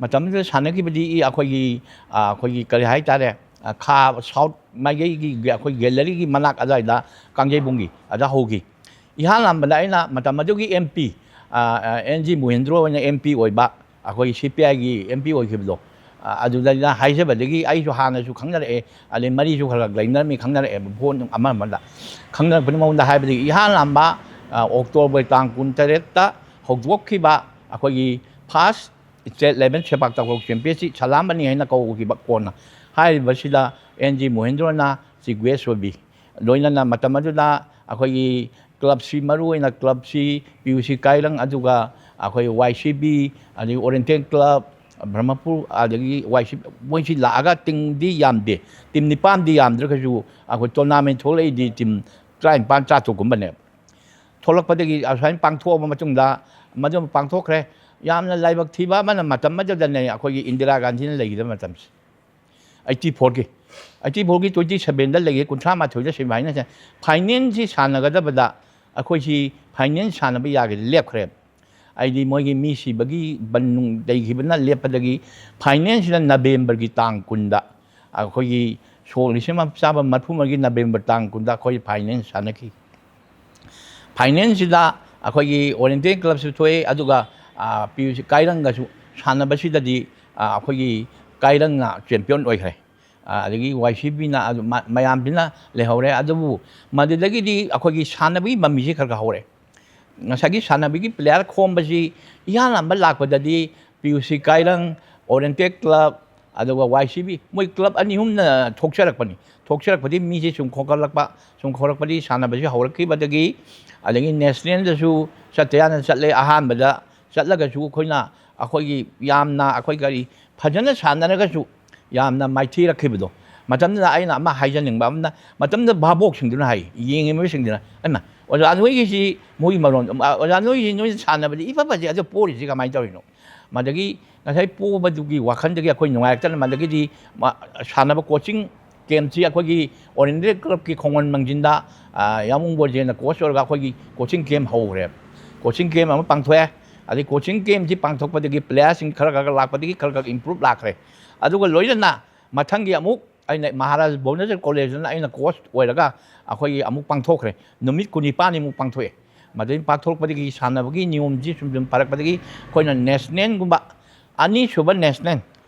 ꯃꯇꯝꯗꯨꯗ ꯁꯥꯟꯅꯈꯤꯕꯗꯤ ꯑꯩꯈꯣꯏꯒꯤ, ꯑꯩꯈꯣꯏꯒꯤ ꯀꯔꯤ ꯍꯥꯏꯇꯥꯔꯦ, ꯈꯥ ꯁꯥꯎꯠ ꯃꯥꯏꯀꯩꯒꯤ ꯑꯩꯈꯣꯏ ꯒꯦꯂꯔꯤꯒꯤ ꯃꯅꯥꯛ ꯑꯗꯨꯋꯥꯏꯗ ꯀꯥꯡꯖꯩꯕꯨꯡꯒꯤ ꯑꯗ ꯍꯧꯈꯤ꯫ ꯏꯍꯥꯟ ꯍꯥꯟꯕꯗ ꯑꯩꯅ ꯃꯇꯝ ꯑꯗꯨꯒꯤ ꯑꯦꯝ ꯄꯤ, ꯑꯦꯟ ꯖꯤ ꯃꯣꯍꯦꯟꯗ꯭ꯔꯣ ꯑꯣꯏꯅ ꯑꯦꯝ ꯄꯤ ꯑꯣꯏꯕ, ꯑꯩꯈꯣꯏ ꯁꯤ ꯄꯤ ꯑꯥꯏꯒꯤ ꯑꯦꯝ ꯄꯤ ꯑꯣꯏꯈꯤꯕꯗꯣ, ꯑꯗꯨꯗ ꯍꯥꯏꯖꯕꯗꯒꯤ ꯑꯩꯁꯨ ꯍꯥꯟꯅꯁꯨ ꯈꯪꯅꯔꯛꯑꯦ, ꯑꯗꯩ ꯃꯔꯤꯁꯨ ꯈꯔ ꯈꯔ ꯂꯩꯅꯔꯝꯃꯤ, ꯈꯪꯅꯔꯛꯑꯦꯕ ꯐꯣꯟ ꯑꯃ ꯑꯃꯗ ꯈꯪꯅꯔꯛꯄꯒꯤ ꯃꯑꯣꯡꯗ ꯍꯥꯏꯕꯗꯒꯤ ꯏꯍꯥꯟ ꯍꯥꯟꯕ ꯑꯣꯛꯇꯣꯕꯔ ꯇꯥꯡ ꯀꯨꯟꯇꯔꯦꯠꯇ ꯍꯧꯗꯣꯛꯈꯤꯕ ꯑꯩꯈꯣꯏꯒꯤ first state level ꯁꯦꯄꯥꯛ takraw championship ꯁꯂꯥꯝ ꯑꯅꯤ ꯍꯥꯏꯅ ꯀꯧꯈꯤꯕ ꯀꯣꯟꯅ ꯍꯥꯏꯔꯤꯕꯁꯤꯗ ꯑꯦꯟ ꯖꯤ ꯃꯣꯍꯦꯟꯗ꯭ꯔꯣꯅ ꯆꯤꯐ ꯒꯦꯁ ꯑꯣꯏꯕꯤ꯫ ꯂꯣꯏꯅꯅ ꯃꯇꯝ ꯑꯗꯨꯗ ꯑꯩꯈꯣꯏꯒꯤ ꯀ꯭ꯂꯕꯁꯤ, ꯃꯔꯨꯑꯣꯏꯅ ꯀ꯭ꯂꯕꯁꯤ ꯄꯤ ꯌꯨ ꯁꯤ ꯀꯥꯏꯔꯪ, ꯑꯗꯨꯒ ꯑꯩꯈꯣꯏ ꯋꯥꯏ ꯁꯤ ꯕꯤ, ꯑꯗꯒꯤ ꯑꯣꯔꯤꯌꯦꯟꯇꯦꯜ ꯀ꯭ꯂꯕ, ꯕ꯭ꯔꯍꯃꯄꯨꯔ, ꯑꯗꯒꯤ ꯋꯥꯏ ꯁꯤ, ꯃꯣꯏꯁꯤ ꯂꯥꯛꯑꯒ ꯇꯤꯝꯗꯤ ꯌꯥꯝꯗꯦ, ꯇꯤꯝ ꯅꯤꯄꯥꯟꯗꯤ ꯌꯥꯝꯗ꯭ꯔꯒꯁꯨ ꯑꯩꯈꯣꯏ ꯇꯣꯔꯅꯥꯃꯦꯟ ꯊꯣꯛꯂꯛꯏꯗꯤ ꯇꯤꯝ ꯇꯔꯥꯅꯤꯄꯥꯟ ꯇꯔꯥꯇꯔꯨꯛꯀꯨꯝꯕꯅꯦꯕ꯫ ꯊꯣꯛꯂꯛꯄꯗꯒꯤ ꯑꯁꯨꯃꯥꯏꯅ ꯄꯥꯡꯊꯣꯛꯑꯕ ꯃꯇꯨꯡꯗ, ꯃꯗꯨ ꯑꯃ ꯄꯥꯡꯊꯣꯛꯈ꯭ꯔꯦ꯫ ꯌꯥꯝꯅ ꯂꯥꯏꯕꯛ ꯊꯤꯕ ꯑꯃꯅ, ꯃꯇꯝ ꯑꯃꯗꯨꯗꯅꯦ ꯑꯩꯈꯣꯏꯒꯤ ꯏꯟꯗꯤꯔꯥ ꯒꯥꯟꯙꯤꯅ ꯂꯩꯈꯤꯗꯕ ꯃꯇꯝꯁꯦ, ꯑꯩꯠꯇꯤ ꯐꯣꯔꯒꯤ, ꯑꯩꯠꯇꯤ ꯐꯣꯔꯒꯤ ꯇ꯭ꯋꯦꯟꯇꯤ ꯁꯕꯦꯟꯗ ꯂꯩꯌꯦ, ꯀꯨꯟꯊ꯭ꯔꯥ ꯃꯥꯊꯣꯏꯗ ꯁꯦꯃꯤ ꯐꯥꯏꯅꯦꯜꯁꯦ꯫ ꯐꯥꯏꯅꯦꯜꯁꯤ ꯁꯥꯟꯅꯒꯗꯕꯗ ꯑꯩꯈꯣꯏꯁꯤ ꯐꯥꯏꯅꯦꯜ ꯁꯥꯟꯅꯕ ꯌꯥꯒꯦ ꯂꯦꯞꯈ꯭ꯔꯦ꯫ ꯍꯥꯏꯗꯤ ꯃꯣꯏꯒꯤ ꯃꯤ ꯁꯤꯕꯒꯤ ꯕꯟ ꯅꯨꯡ ꯂꯩꯈꯤꯕꯅ ꯂꯦꯞꯄꯗꯒꯤ ꯐꯥꯏꯅꯦꯜꯁꯤꯅ ꯅꯕꯦꯝꯕꯔꯒꯤ ꯇꯥꯡ ꯀꯨꯟꯗ, ꯑꯩꯈꯣꯏꯒꯤ ꯁꯣꯛ ꯂꯤꯁꯤꯡ ꯑꯃ ꯆꯥꯝꯃ ꯃꯔꯤꯐꯨ ꯃꯔꯤꯒꯤ ꯅꯕꯦꯝꯕꯔ ꯇꯥꯡ ꯀꯨꯟꯗ ꯑꯩꯈꯣꯏ ꯐꯥꯏꯅꯦꯜ ꯁꯥꯟꯅꯈꯤ꯫ ꯐꯥꯏꯅꯦꯜꯁꯤꯗ ꯑꯩꯈꯣꯏꯒꯤ ꯑꯣꯔꯤꯌꯦꯟꯇꯦꯜ ꯀ꯭ꯂꯕꯁꯨ ꯊꯣꯛꯑꯦ, ꯑꯗꯨꯒ ꯄꯤ ꯌꯨ ꯁꯤ ꯀꯥꯏꯔꯪꯒꯁꯨ ꯁꯥꯟꯅꯕꯁꯤꯗꯗꯤ ꯑꯩꯈꯣꯏꯒꯤ ꯀꯥꯏꯔꯪꯅ ꯆꯦꯝꯄꯤꯌꯟ ꯑꯣꯏꯈ꯭ꯔꯦ꯫ ꯑꯗꯒꯤ ꯋꯥꯏ ꯁꯤ ꯕꯤꯅ ꯑꯗꯨ ꯃ- ꯃꯌꯥꯝꯁꯤꯅ ꯂꯩꯍꯧꯔꯦ꯫ ꯑꯗꯨꯕꯨ ꯃꯗꯨꯗꯒꯤꯗꯤ ꯑꯩꯈꯣꯏꯒꯤ ꯁꯥꯟꯅꯕꯒꯤ ꯃꯃꯤꯁꯦ ꯈꯔ ꯈꯔ ꯍꯧꯔꯦ꯫ ꯉꯁꯥꯏꯒꯤ ꯁꯥꯟꯅꯕꯒꯤ ꯄ꯭ꯂꯦꯌꯥꯔ ꯈꯣꯝꯕꯁꯤ ꯏꯍꯥꯟ ꯍꯥꯟꯕ ꯂꯥꯛꯄꯗꯗꯤ ꯄꯤ ꯌꯨ ꯁꯤ ꯀꯥꯏꯔꯪ, ꯑꯣꯔꯤꯌꯦꯟꯇꯦꯜ ꯀ꯭ꯂꯕ, ꯑꯗꯨꯒ ꯋꯥꯏ ꯁꯤ ꯕꯤ, ꯃꯣꯏ ꯀ꯭ꯂꯕ ꯑꯅꯤ ꯑꯍꯨꯝꯅ ꯊꯣꯛꯆꯔꯛꯄꯅꯤ꯫ ꯊꯣꯛꯆꯔꯛꯄꯗꯤ ꯃꯤꯁꯦ ꯁꯨꯝ ꯈꯣꯝꯒꯠꯂꯛꯄ, ꯁꯨꯝ ꯈꯣꯝꯒꯠꯂꯛꯄꯗꯤ ꯁꯥꯟꯅꯕꯁꯤ ꯍꯧꯔꯛꯈꯤꯕꯗꯒꯤ, ꯑꯗꯒꯤ ꯅꯦꯁꯅꯦꯜꯗꯁꯨ ꯆꯠꯇ ꯌꯥꯗꯅ ꯆꯠꯂꯦ꯫ ꯑꯍꯥꯟꯕꯗ ꯆꯠꯂꯒꯁꯨ ꯑꯩꯈꯣꯏꯅ, ꯑꯩꯈꯣꯏꯒꯤ ꯌꯥꯝꯅ ꯑꯩꯈꯣꯏ ꯀꯔꯤ ꯐꯖꯅ ꯁꯥꯟꯅꯔꯒꯁꯨ ꯌꯥꯝꯅ ꯃꯥꯏꯊꯤꯔꯛꯈꯤꯕꯗꯣ꯫ ꯃꯇꯝꯗꯨꯗ ꯑꯩꯅ ꯑꯃ ꯍꯥꯏꯖꯅꯤꯡꯕ ꯑꯃꯅ, ꯃꯇꯝꯗꯨꯗ ꯚꯥꯕꯣꯛꯁꯤꯡꯗꯨꯅ ꯍꯥꯏ, ꯌꯦꯡꯉꯤꯕꯁꯤꯡꯗꯨꯅ, "ꯑꯩꯃ, ꯑꯣꯖꯥ ꯅꯣꯏꯒꯤꯁꯤ ꯃꯣꯏꯒꯤ ꯃꯔꯣꯟ, ꯑ, ꯑꯣꯖꯥ ꯅꯣꯏꯒꯤ, ꯅꯣꯏꯅ ꯁꯥꯟꯅꯕꯗꯤ ꯏꯐ ꯐꯖꯩ, ꯑꯗꯨ ꯄꯣꯔꯤꯁꯤ ꯀꯃꯥꯏꯅ ꯇꯧꯔꯤꯅꯣ?" ꯃꯗꯒꯤ ꯉꯁꯥꯏ ꯄꯣꯕꯗꯨꯒꯤ ꯋꯥꯈꯜꯗꯒꯤ ꯑꯩꯈꯣꯏ ꯅꯨꯡꯉꯥꯏꯔꯛꯇꯅ, ꯃꯗꯒꯤꯗꯤ ꯃ-, ꯁꯥꯟꯅꯕ ꯀꯣꯆꯤꯡ ꯀꯦꯝꯞꯁꯤ ꯑꯩꯈꯣꯏꯒꯤ ꯑꯣꯔꯤꯌꯦꯟꯇꯦꯜ ꯀ꯭ꯂꯕꯀꯤ ꯈꯣꯡꯃꯟ ꯃꯥꯡꯖꯤꯟꯗ, ꯑ, ꯌꯥꯝꯕꯨꯡ ꯕꯣꯔꯖꯦꯟꯅ ꯀꯣꯆ ꯑꯣꯏꯔꯒ ꯑꯩꯈꯣꯏꯒꯤ ꯀꯣꯆꯤꯡ ꯀꯦꯝꯞ ꯍꯧꯈ꯭ꯔꯦ꯫ ꯀꯣꯆꯤꯡ ꯀꯦꯝꯞ ꯑꯃ ꯄꯥꯡꯊꯣꯛꯑꯦ꯫ ꯑꯗꯩ ꯀꯣꯆꯤꯡ ꯀꯦꯝꯞꯁꯤ ꯄꯥꯡꯊꯣꯛꯄꯗꯒꯤ ꯄ꯭ꯂꯦꯌꯥꯔꯁꯤꯡ ꯈꯔ ꯈꯔ ꯂꯥꯛꯄꯗꯒꯤ ꯈꯔ ꯈꯔ ꯏꯝꯄ꯭ꯔꯨꯞ ꯂꯥꯛꯈ꯭ꯔꯦ꯫ ꯑꯗꯨꯒ ꯂꯣꯏꯅꯅ ꯃꯊꯪꯒꯤ ꯑꯃꯨꯛ ꯑꯩꯅ ꯃꯍꯥꯔꯥꯖ ꯚꯨꯕꯅꯦꯁ꯭ꯋꯔ ꯀꯣꯂꯦꯖꯇꯅ ꯑꯩꯅ ꯀꯣꯆ ꯑꯣꯏꯔꯒ ꯑꯩꯈꯣꯏꯒꯤ ꯑꯃꯨꯛ ꯄꯥꯡꯊꯣꯛꯈ꯭ꯔꯦ꯫ ꯅꯨꯃꯤꯠ ꯀꯨꯟꯅꯤꯄꯥꯟꯅꯤꯃꯨꯛ ꯄꯥꯡꯊꯣꯛꯑꯦ꯫ ꯃꯗꯨꯗꯒꯤ ꯄꯥꯡꯊꯣꯔꯛꯄꯗꯒꯤ ꯁꯥꯟꯅꯕꯒꯤ ꯅꯤꯌꯣꯝꯁꯤ ꯁꯨꯝ ꯁꯨꯝ ꯐꯔꯛꯄꯗꯒꯤ ꯑꯩꯈꯣꯏꯅ ꯅꯦꯁꯅꯦꯜꯒꯨꯝꯕ, ꯑꯅꯤꯁꯨꯕ ꯅꯦꯁꯅꯦꯜ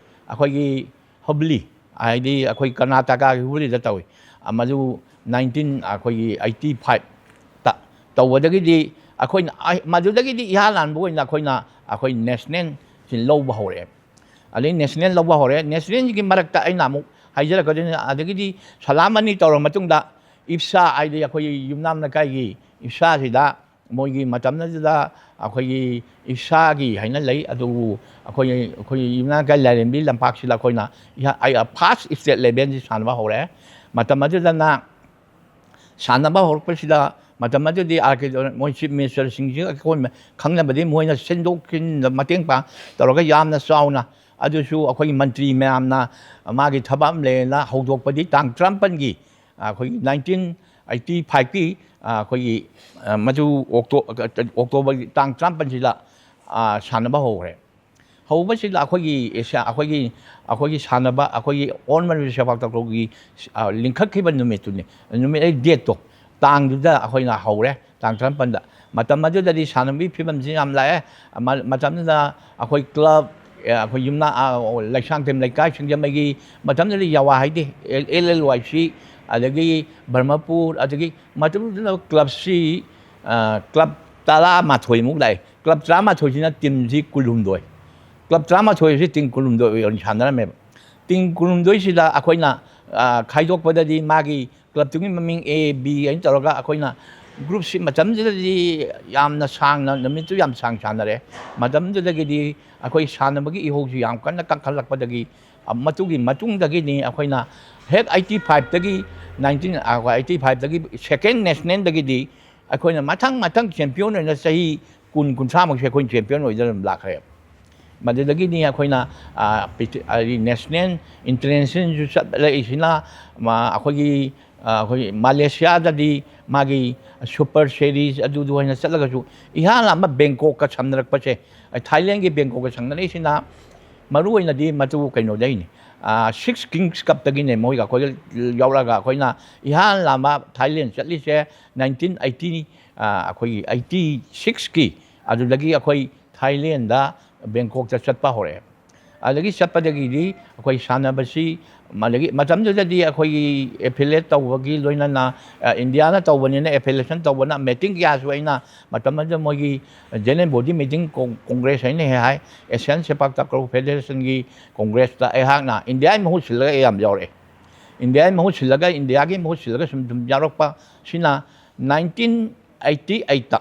ꯑꯩꯈꯣꯏꯒꯤ ꯍꯨꯕ꯭ꯂꯤ, ꯍꯥꯏꯗꯤ ꯑꯩꯈꯣꯏ ꯀꯔꯅꯥꯇꯀꯥꯒꯤ ꯍꯨꯕ꯭ꯂꯤꯗ ꯇꯧꯏ꯫ ꯑ, ꯃꯗꯨ ꯅꯥꯏꯟꯇꯤꯟ, ꯑꯩꯈꯣꯏꯒꯤ ꯑꯩꯠꯇꯤ ꯐꯥꯏꯚꯇ ꯇꯧꯕꯗꯒꯤꯗꯤ ꯑꯩꯈꯣꯏꯅ, ꯑ, ꯃꯗꯨꯗꯒꯤꯗꯤ ꯏꯍꯥꯟ ꯍꯥꯟꯕ ꯑꯣꯏꯅ ꯑꯩꯈꯣꯏꯅ, ꯑꯩꯈꯣꯏ ꯅꯦꯁꯅꯦꯜꯁꯤ ꯂꯧꯕ ꯍꯧꯔꯛꯑꯦ꯫ ꯑꯗꯩ ꯅꯦꯁꯅꯦꯜ ꯂꯧꯕ ꯍꯧꯔꯦ꯫ ꯅꯦꯁꯅꯦꯜꯒꯤ ꯃꯔꯛꯇ ꯑꯩꯅ ꯑꯃꯨꯛ ꯍꯥꯏꯖꯔꯛꯀꯗꯣꯏꯅꯤ, ꯑꯗꯒꯤꯗꯤ ꯁꯂꯥꯃꯅꯤ ꯇꯧꯔ ꯃꯇꯨꯡꯗ ꯏꯞꯁꯥ, ꯍꯥꯏꯗꯤ ꯑꯩꯈꯣꯏꯒꯤ ꯌꯨꯝꯅꯥꯝ ꯂꯩꯀꯥꯏꯒꯤ ꯏꯞꯁꯥꯁꯤꯗ ꯃꯣꯏꯒꯤ ꯃꯇꯝꯗꯨꯗ ꯑꯩꯈꯣꯏꯒꯤ ꯏꯞꯁꯥꯒꯤ ꯍꯥꯏꯅ ꯂꯩ, ꯑꯗꯨꯕꯨ ꯑꯩꯈꯣꯏ, ꯑꯩꯈꯣꯏ ꯌꯨꯝꯅꯥꯝ ꯂꯩꯀꯥꯏ ꯂꯥꯏꯔꯦꯝꯕꯤ ꯂꯝꯄꯥꯛꯁꯤꯗ ꯑꯩꯈꯣꯏꯅ ꯏꯍꯥ-, ꯑꯩ, ꯐꯥꯔꯁ ꯁ꯭ꯇꯦꯠ ꯂꯦꯚꯦꯜꯁꯤ ꯁꯥꯟꯅꯕ ꯍꯧꯔꯦ꯫ ꯃꯇꯝ ꯑꯗꯨꯗꯅ ꯁꯥꯟꯅꯕ ꯍꯧꯔꯛꯄꯁꯤꯗ, ꯃꯇꯝ ꯑꯗꯨꯗꯤ ꯑꯥꯔ ꯀꯦ ꯃꯣꯏ ꯆꯤꯐ ꯃꯤꯅꯤꯁꯇꯔꯁꯤꯡꯁꯤ ꯑꯩꯈꯣꯏ ꯈꯪꯅꯕꯗꯤ ꯃꯣꯏꯅ ꯁꯤꯟꯗꯣꯛ ꯁꯤꯟꯗ ꯃꯇꯦꯡ ꯄꯥꯡ ꯇꯧꯔꯒ ꯌꯥꯝꯅ ꯆꯥꯎꯅ, ꯑꯗꯨꯁꯨ ꯑꯩꯈꯣꯏꯒꯤ ꯃꯟꯇ꯭ꯔꯤ ꯃꯌꯥꯝꯅ ꯃꯥꯒꯤ ꯊꯕꯛ ꯑꯃ ꯂꯩꯌꯦꯅ ꯍꯧꯗꯣꯛꯄꯗꯤ ꯇꯥꯡ ꯇꯔꯥꯃꯥꯄꯟꯒꯤ, ꯑꯩꯈꯣꯏꯒꯤ ꯅꯥꯏꯟꯇꯤꯟ ꯑꯩꯠꯇꯤ ꯐꯥꯏꯚꯀꯤ, ꯑꯩꯈꯣꯏꯒꯤ, ꯃꯗꯨ ꯑꯣꯛꯇꯣ-, ꯑꯣꯛꯇꯣꯕꯔꯒꯤ ꯇꯥꯡ ꯇꯔꯥꯃꯥꯄꯟꯁꯤꯗ ꯁꯥꯟꯅꯕ ꯍꯧꯈ꯭ꯔꯦ꯫ ꯍꯧꯕꯁꯤꯗ ꯑꯩꯈꯣꯏꯒꯤ ꯑꯦꯁꯤꯌꯥ, ꯑꯩꯈꯣꯏꯒꯤ, ꯑꯩꯈꯣꯏꯒꯤ ꯁꯥꯟꯅꯕ, ꯑꯩꯈꯣꯏꯒꯤ ꯑꯣꯜ ꯃꯅꯤꯄꯨꯔ ꯁꯦꯄꯥꯛ ꯇꯥꯀ꯭ꯔꯣꯒꯤ, ꯑ, ꯂꯤꯡꯈꯠꯈꯤꯕ ꯅꯨꯃꯤꯠꯇꯨꯅꯤ꯫ ꯅꯨꯃꯤꯠ ꯑꯩ ꯗꯦꯠꯇꯣ, ꯇꯥꯡꯗꯨꯗ ꯑꯩꯈꯣꯏꯅ ꯍꯧꯔꯦ꯫ ꯇꯥꯡ ꯇꯔꯥꯃꯥꯄꯟꯗ꯫ ꯃꯇꯝ ꯑꯗꯨꯗꯗꯤ ꯁꯥꯟꯅꯕꯒꯤ ꯐꯤꯕꯝꯁꯤ ꯌꯥꯝ ꯂꯥꯛꯑꯦ꯫ ꯑꯃ-, ꯃꯇꯝꯗꯨꯗ ꯑꯩꯈꯣꯏ ꯀ꯭ꯂꯕ, ꯑꯦ, ꯑꯩꯈꯣꯏ ꯌꯨꯝꯅꯥ-, ꯑ, ꯂꯩꯁꯥꯡꯊꯦꯝ ꯂꯩꯀꯥꯏ ꯁꯤꯡꯖꯃꯩꯒꯤ ꯃꯇꯝꯗꯨꯗꯤ ꯌꯥꯋꯥ ꯍꯥꯏꯗꯦ, ꯑꯦꯜ ꯑꯦꯜ ꯋꯥꯏ ꯁꯤ, ꯑꯗꯒꯤ ꯕ꯭ꯔꯍꯃꯄꯨꯔ, ꯑꯗꯒꯤ ꯃꯇꯝꯗꯨꯗ ꯀ꯭ꯂꯕꯁꯤ, ꯑ, ꯀ꯭ꯂꯕ ꯇꯔꯥꯃꯥꯊꯣꯏꯃꯨꯛ ꯂꯥꯛꯑꯦ꯫ ꯀ꯭ꯂꯕ ꯇꯔꯥꯃꯥꯊꯣꯏꯁꯤꯅ ꯇꯤꯝꯁꯤ ꯀꯨꯟꯍꯨꯝꯗꯣꯏ꯫ ꯀ꯭ꯂꯕ ꯇꯔꯥꯃꯥꯊꯣꯏꯁꯤ ꯇꯤꯝ ꯀꯨꯟꯍꯨꯝꯗꯣꯏ ꯑꯣꯏꯅ ꯁꯥꯟꯅꯔꯝꯃꯦꯕ꯫ ꯇꯤꯝ ꯀꯨꯟꯍꯨꯝꯗꯣꯏꯁꯤꯗ ꯑꯩꯈꯣꯏꯅ, ꯑ, ꯈꯥꯏꯗꯣꯛꯄꯗꯗꯤ ꯃꯥꯒꯤ ꯀ꯭ꯂꯕꯇꯨꯒꯤ ꯃꯃꯤꯡ ꯑꯦ, ꯕꯤ ꯍꯥꯏꯅ ꯇꯧꯔꯒ ꯑꯩꯈꯣꯏꯅ ꯒ꯭ꯔꯨꯞꯁꯤ ꯃꯇꯝꯗꯨꯗꯗꯤ ꯌꯥꯝꯅ ꯁꯥꯡꯅ, ꯅꯨꯃꯤꯠꯇꯨ ꯌꯥꯝ ꯁꯥꯡ ꯁꯥꯟꯅꯔꯦ꯫ ꯃꯇꯝꯗꯨꯗꯒꯤꯗꯤ ꯑꯩꯈꯣꯏ ꯁꯥꯟꯅꯕꯒꯤ ꯏꯍꯧꯁꯤ ꯌꯥꯝ ꯀꯟꯅ ꯀꯟꯈꯠꯂꯛꯄꯗꯒꯤ, ꯑ, ꯃꯗꯨꯒꯤ ꯃꯇꯨꯡꯗꯒꯤꯅꯤ ꯑꯩꯈꯣꯏꯅ ꯍꯦꯛ ꯑꯩꯠꯇꯤ ꯐꯥꯏꯚꯇꯒꯤ, ꯅꯥꯏꯟꯇꯤꯟ, ꯑ, ꯑꯩꯠꯇꯤ ꯐꯥꯏꯚꯇꯒꯤ ꯁꯦꯀꯦꯟ ꯅꯦꯁꯅꯦꯜꯗꯒꯤꯗꯤ ꯑꯩꯈꯣꯏꯅ ꯃꯊꯪ ꯃꯊꯪ ꯆꯦꯝꯄꯤꯌꯟ ꯑꯣꯏꯅ ꯆꯍꯤ ꯀꯨꯟ, ꯀꯨꯟꯊ꯭ꯔꯥꯃꯨꯛꯁꯦ ꯑꯩꯈꯣꯏꯅ ꯆꯦꯝꯄꯤꯌꯟ ꯑꯣꯏꯗꯅ ꯑꯗꯨꯝ ꯂꯥꯛꯈ꯭ꯔꯦꯕ꯫ ꯃꯗꯨꯗꯒꯤꯅꯤ ꯑꯩꯈꯣꯏꯅ, ꯑ, ꯄ꯭ꯔꯤꯊꯤ-, ꯍꯥꯏꯗꯤ ꯅꯦꯁꯅꯦꯜ ꯏꯟꯇꯔꯅꯦꯁꯅꯦꯜꯁꯨ ꯆꯠꯂꯛꯏꯁꯤꯅ, ꯃ-, ꯑꯩꯈꯣꯏꯒꯤ, ꯑ, ꯑꯩꯈꯣꯏ ꯃꯥꯂꯦꯁꯤꯌꯥꯗꯗꯤ ꯃꯥꯒꯤ ꯁꯨꯄꯔ ꯁꯦꯔꯤꯁ ꯑꯗꯨꯗꯨ ꯑꯣꯏꯅ ꯆꯠꯂꯒꯁꯨ, ꯏꯍꯥꯟ ꯍꯥꯟꯕ ꯕꯦꯡꯀꯣꯛꯀ ꯁꯝꯅꯔꯛꯄꯁꯦ, ꯊꯥꯏꯂꯦꯟꯒꯤ ꯕꯦꯡꯀꯣꯛꯀ ꯁꯝꯅꯔꯛꯏꯁꯤꯅ ꯃꯔꯨ ꯑꯣꯏꯅꯗꯤ ꯃꯗꯨ ꯀꯩꯅꯣꯗꯩꯅꯤ, ꯑ, ꯁꯤꯛꯁ ꯀꯤꯡꯁ ꯀꯞꯇꯒꯤꯅꯦ ꯃꯣꯏꯒ ꯑꯩꯈꯣꯏꯒ ꯌꯥꯎꯔꯛꯑꯒ ꯑꯩꯈꯣꯏꯅ ꯏꯍꯥꯟ ꯍꯥꯟꯕ ꯊꯥꯏꯂꯦꯟ ꯆꯠꯂꯤꯁꯦ ꯅꯥꯏꯟꯇꯤꯟ ꯑꯩꯠꯇꯤ, ꯑ, ꯑꯩꯈꯣꯏꯒꯤ ꯑꯩꯠꯇꯤ ꯁꯤꯛꯁꯀꯤ, ꯑꯗꯨꯗꯒꯤ ꯑꯩꯈꯣꯏ ꯊꯥꯏꯂꯦꯟꯗ ꯕꯦꯡꯀꯣꯛꯇ ꯆꯠꯄ ꯍꯧꯔꯛꯑꯦ꯫ ꯑꯗꯒꯤ ꯆꯠꯄꯗꯒꯤꯗꯤ ꯑꯩꯈꯣꯏ ꯁꯥꯟꯅꯕꯁꯤ, ꯑꯗꯒꯤ ꯃꯇꯝꯗꯨꯗꯗꯤ ꯑꯩꯈꯣꯏꯒꯤ ꯑꯦꯐꯤꯂꯦꯠ ꯇꯧꯕꯒꯤ ꯂꯣꯏꯅꯅ, ꯑ, ꯏꯟꯗꯤꯌꯥꯅ ꯇꯧꯕꯅꯤꯅ, ꯑꯦꯐꯤꯂꯦꯁꯟ ꯇꯧꯕꯅ ꯃꯤꯇꯤꯡ ꯀꯌꯥꯁꯨ ꯑꯩꯅ ꯃꯇꯝ ꯑꯗꯨꯗ ꯃꯣꯏꯒꯤ ꯖꯦꯅꯔꯦꯜ ꯕꯣꯗꯤ ꯃꯤꯇꯤꯡ ꯀꯣꯡ-, ꯀꯣꯡꯒ꯭ꯔꯦꯁ ꯍꯥꯏꯅ ꯍꯦꯛ ꯍꯥꯏ, ꯑꯦꯁꯤꯌꯥꯟ ꯁꯦꯄꯥꯛ ꯇꯥꯀ꯭ꯔꯣ ꯐꯦꯗꯦꯔꯦꯁꯟꯒꯤ ꯀꯣꯡꯒ꯭ꯔꯦꯁꯇ ꯑꯩꯍꯥꯛꯅ ꯏꯟꯗꯤꯌꯥꯒꯤ ꯃꯍꯨꯠ ꯁꯤꯜꯂꯒ ꯑꯩ ꯌꯥꯝ ꯌꯥꯎꯔꯛꯑꯦ꯫ ꯏꯟꯗꯤꯌꯥꯒꯤ ꯃꯍꯨꯠ ꯁꯤꯜꯂꯒ, ꯏꯟꯗꯤꯌꯥꯒꯤ ꯃꯍꯨꯠ ꯁꯤꯜꯂꯒ ꯁꯨꯝ ꯁꯨꯝ ꯌꯥꯎꯔꯛꯄꯁꯤꯅ ꯅꯥꯏꯟꯇꯤꯟ ꯑꯩꯠꯇꯤ ꯑꯩꯠꯇ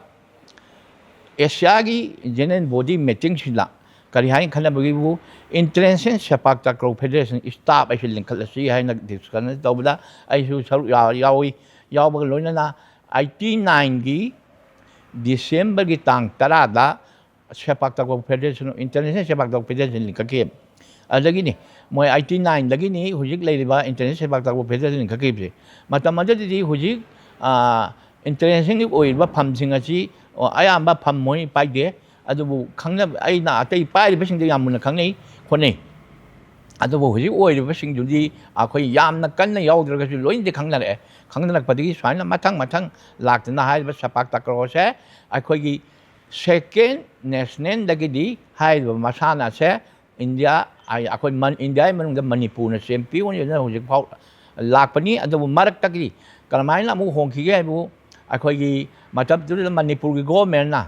ꯑꯦꯁꯤꯌꯥꯒꯤ ꯖꯦꯅꯔꯦꯜ ꯕꯣꯗꯤ ꯃꯤꯇꯤꯡꯁꯤꯗ ꯀꯔꯤ ꯍꯥꯏꯅ ꯈꯟꯅꯕꯒꯤꯕꯨ, ꯏꯟꯇꯔꯅꯦꯁꯅꯦꯜ ꯁꯦꯄꯥꯛ ꯇꯥꯀ꯭ꯔꯣ ꯐꯦꯗꯦꯔꯦꯁꯟ ꯁ꯭ꯇꯥꯐ ꯑꯩꯁꯨ ꯂꯤꯡꯈꯠꯂꯁꯤ ꯍꯥꯏꯅ ꯗꯤꯁꯀꯁꯟ ꯇꯧꯕꯗ ꯑꯩꯁꯨ ꯁꯔꯨꯛ ꯌꯥ-, ꯌꯥꯎꯏ꯫ ꯌꯥꯎꯕꯒ ꯂꯣꯏꯅꯅ ꯑꯩꯠꯇꯤ ꯅꯥꯏꯟꯒꯤ ꯗꯤꯁꯦꯝꯕꯔꯒꯤ ꯇꯥꯡ ꯇꯔꯥꯗ ꯁꯦꯄꯥꯛ takraw federation, international ꯁꯦꯄꯥꯛ takraw federation ꯂꯤꯡꯈꯠꯈꯤ꯫ ꯑꯗꯒꯤꯅꯤ ꯃꯣꯏ ꯑꯩꯠꯇꯤ ꯅꯥꯏꯟꯗꯒꯤꯅꯤ ꯍꯧꯖꯤꯛ ꯂꯩꯔꯤꯕ ꯏꯟꯇꯔꯅꯦꯁꯅꯦꯜ ꯁꯦꯄꯥꯛ ꯇꯥꯀ꯭ꯔꯣ ꯐꯦꯗꯦꯔꯦꯁꯟ ꯂꯤꯡꯈꯠꯈꯤꯕꯁꯦ꯫ ꯃꯇꯝ ꯑꯗꯨꯗꯗꯤ ꯍꯧꯖꯤꯛ, ꯑ, ꯏꯟꯇꯔꯅꯦꯁꯅꯦꯜꯒꯤ ꯑꯣꯏꯔꯤꯕ ꯐꯝꯁꯤꯡ ꯑꯁꯤ, ꯑ, ꯑꯌꯥꯝꯕ ꯐꯝ ꯃꯣꯏ ꯄꯥꯏꯗꯦ꯫ ꯑꯗꯨꯕꯨ ꯈꯪꯅꯕ, ꯑꯩꯅ ꯑꯇꯩ ꯄꯥꯏꯔꯤꯕꯁꯤꯡꯗ ꯌꯥꯝ ꯃꯨꯟꯅ ꯈꯪꯅꯩ, ꯈꯣꯠꯅꯩ꯫ ꯑꯗꯨꯕꯨ ꯍꯧꯖꯤꯛ ꯑꯣꯏꯔꯤꯕꯁꯤꯡꯗꯨꯗꯤ ꯑꯩꯈꯣꯏ ꯌꯥꯝꯅ ꯀꯟꯅ ꯌꯥꯎꯗ꯭ꯔꯒꯁꯨ ꯂꯣꯏꯅꯗꯤ ꯈꯪꯅꯔꯛꯑꯦ꯫ ꯈꯪꯅꯔꯛꯄꯗꯒꯤ ꯁꯨꯃꯥꯏꯅ ꯃꯊꯪ ꯃꯊꯪ ꯂꯥꯛꯇꯅ ꯍꯥꯏꯔꯤꯕ ꯁꯦꯄꯥꯛ ꯇꯀ꯭ꯔꯣꯁꯦ ꯑꯩꯈꯣꯏꯒꯤ ꯁꯦꯀꯦꯟ ꯅꯦꯁꯅꯦꯜꯗꯒꯤꯗꯤ ꯍꯥꯏꯔꯤꯕ ꯃꯁꯥꯟꯅꯁꯦ ꯏꯟꯗꯤꯌꯥ, ꯑꯩꯈꯣꯏ ꯃꯟ-, ꯏꯟꯗꯤꯌꯥꯒꯤ ꯃꯅꯨꯡꯗ ꯃꯅꯤꯄꯨꯔꯅ ꯆꯦꯝꯄꯤꯌꯣꯟ ꯑꯣꯏꯗꯨꯅ ꯍꯧꯖꯤꯛꯐꯥꯎ ꯂꯥꯛꯄꯅꯤ꯫ ꯑꯗꯨꯕꯨ ꯃꯔꯛꯇꯒꯤ ꯀꯔꯝꯍꯥꯏꯅ ꯑꯃꯨꯛ ꯍꯣꯡꯈꯤꯒꯦ ꯍꯥꯏꯕꯨ, ꯑꯩꯈꯣꯏꯒꯤ ꯃꯇꯝꯗꯨꯗ ꯃꯅꯤꯄꯨꯔꯒꯤ ꯒꯣꯔꯃꯦꯟꯅ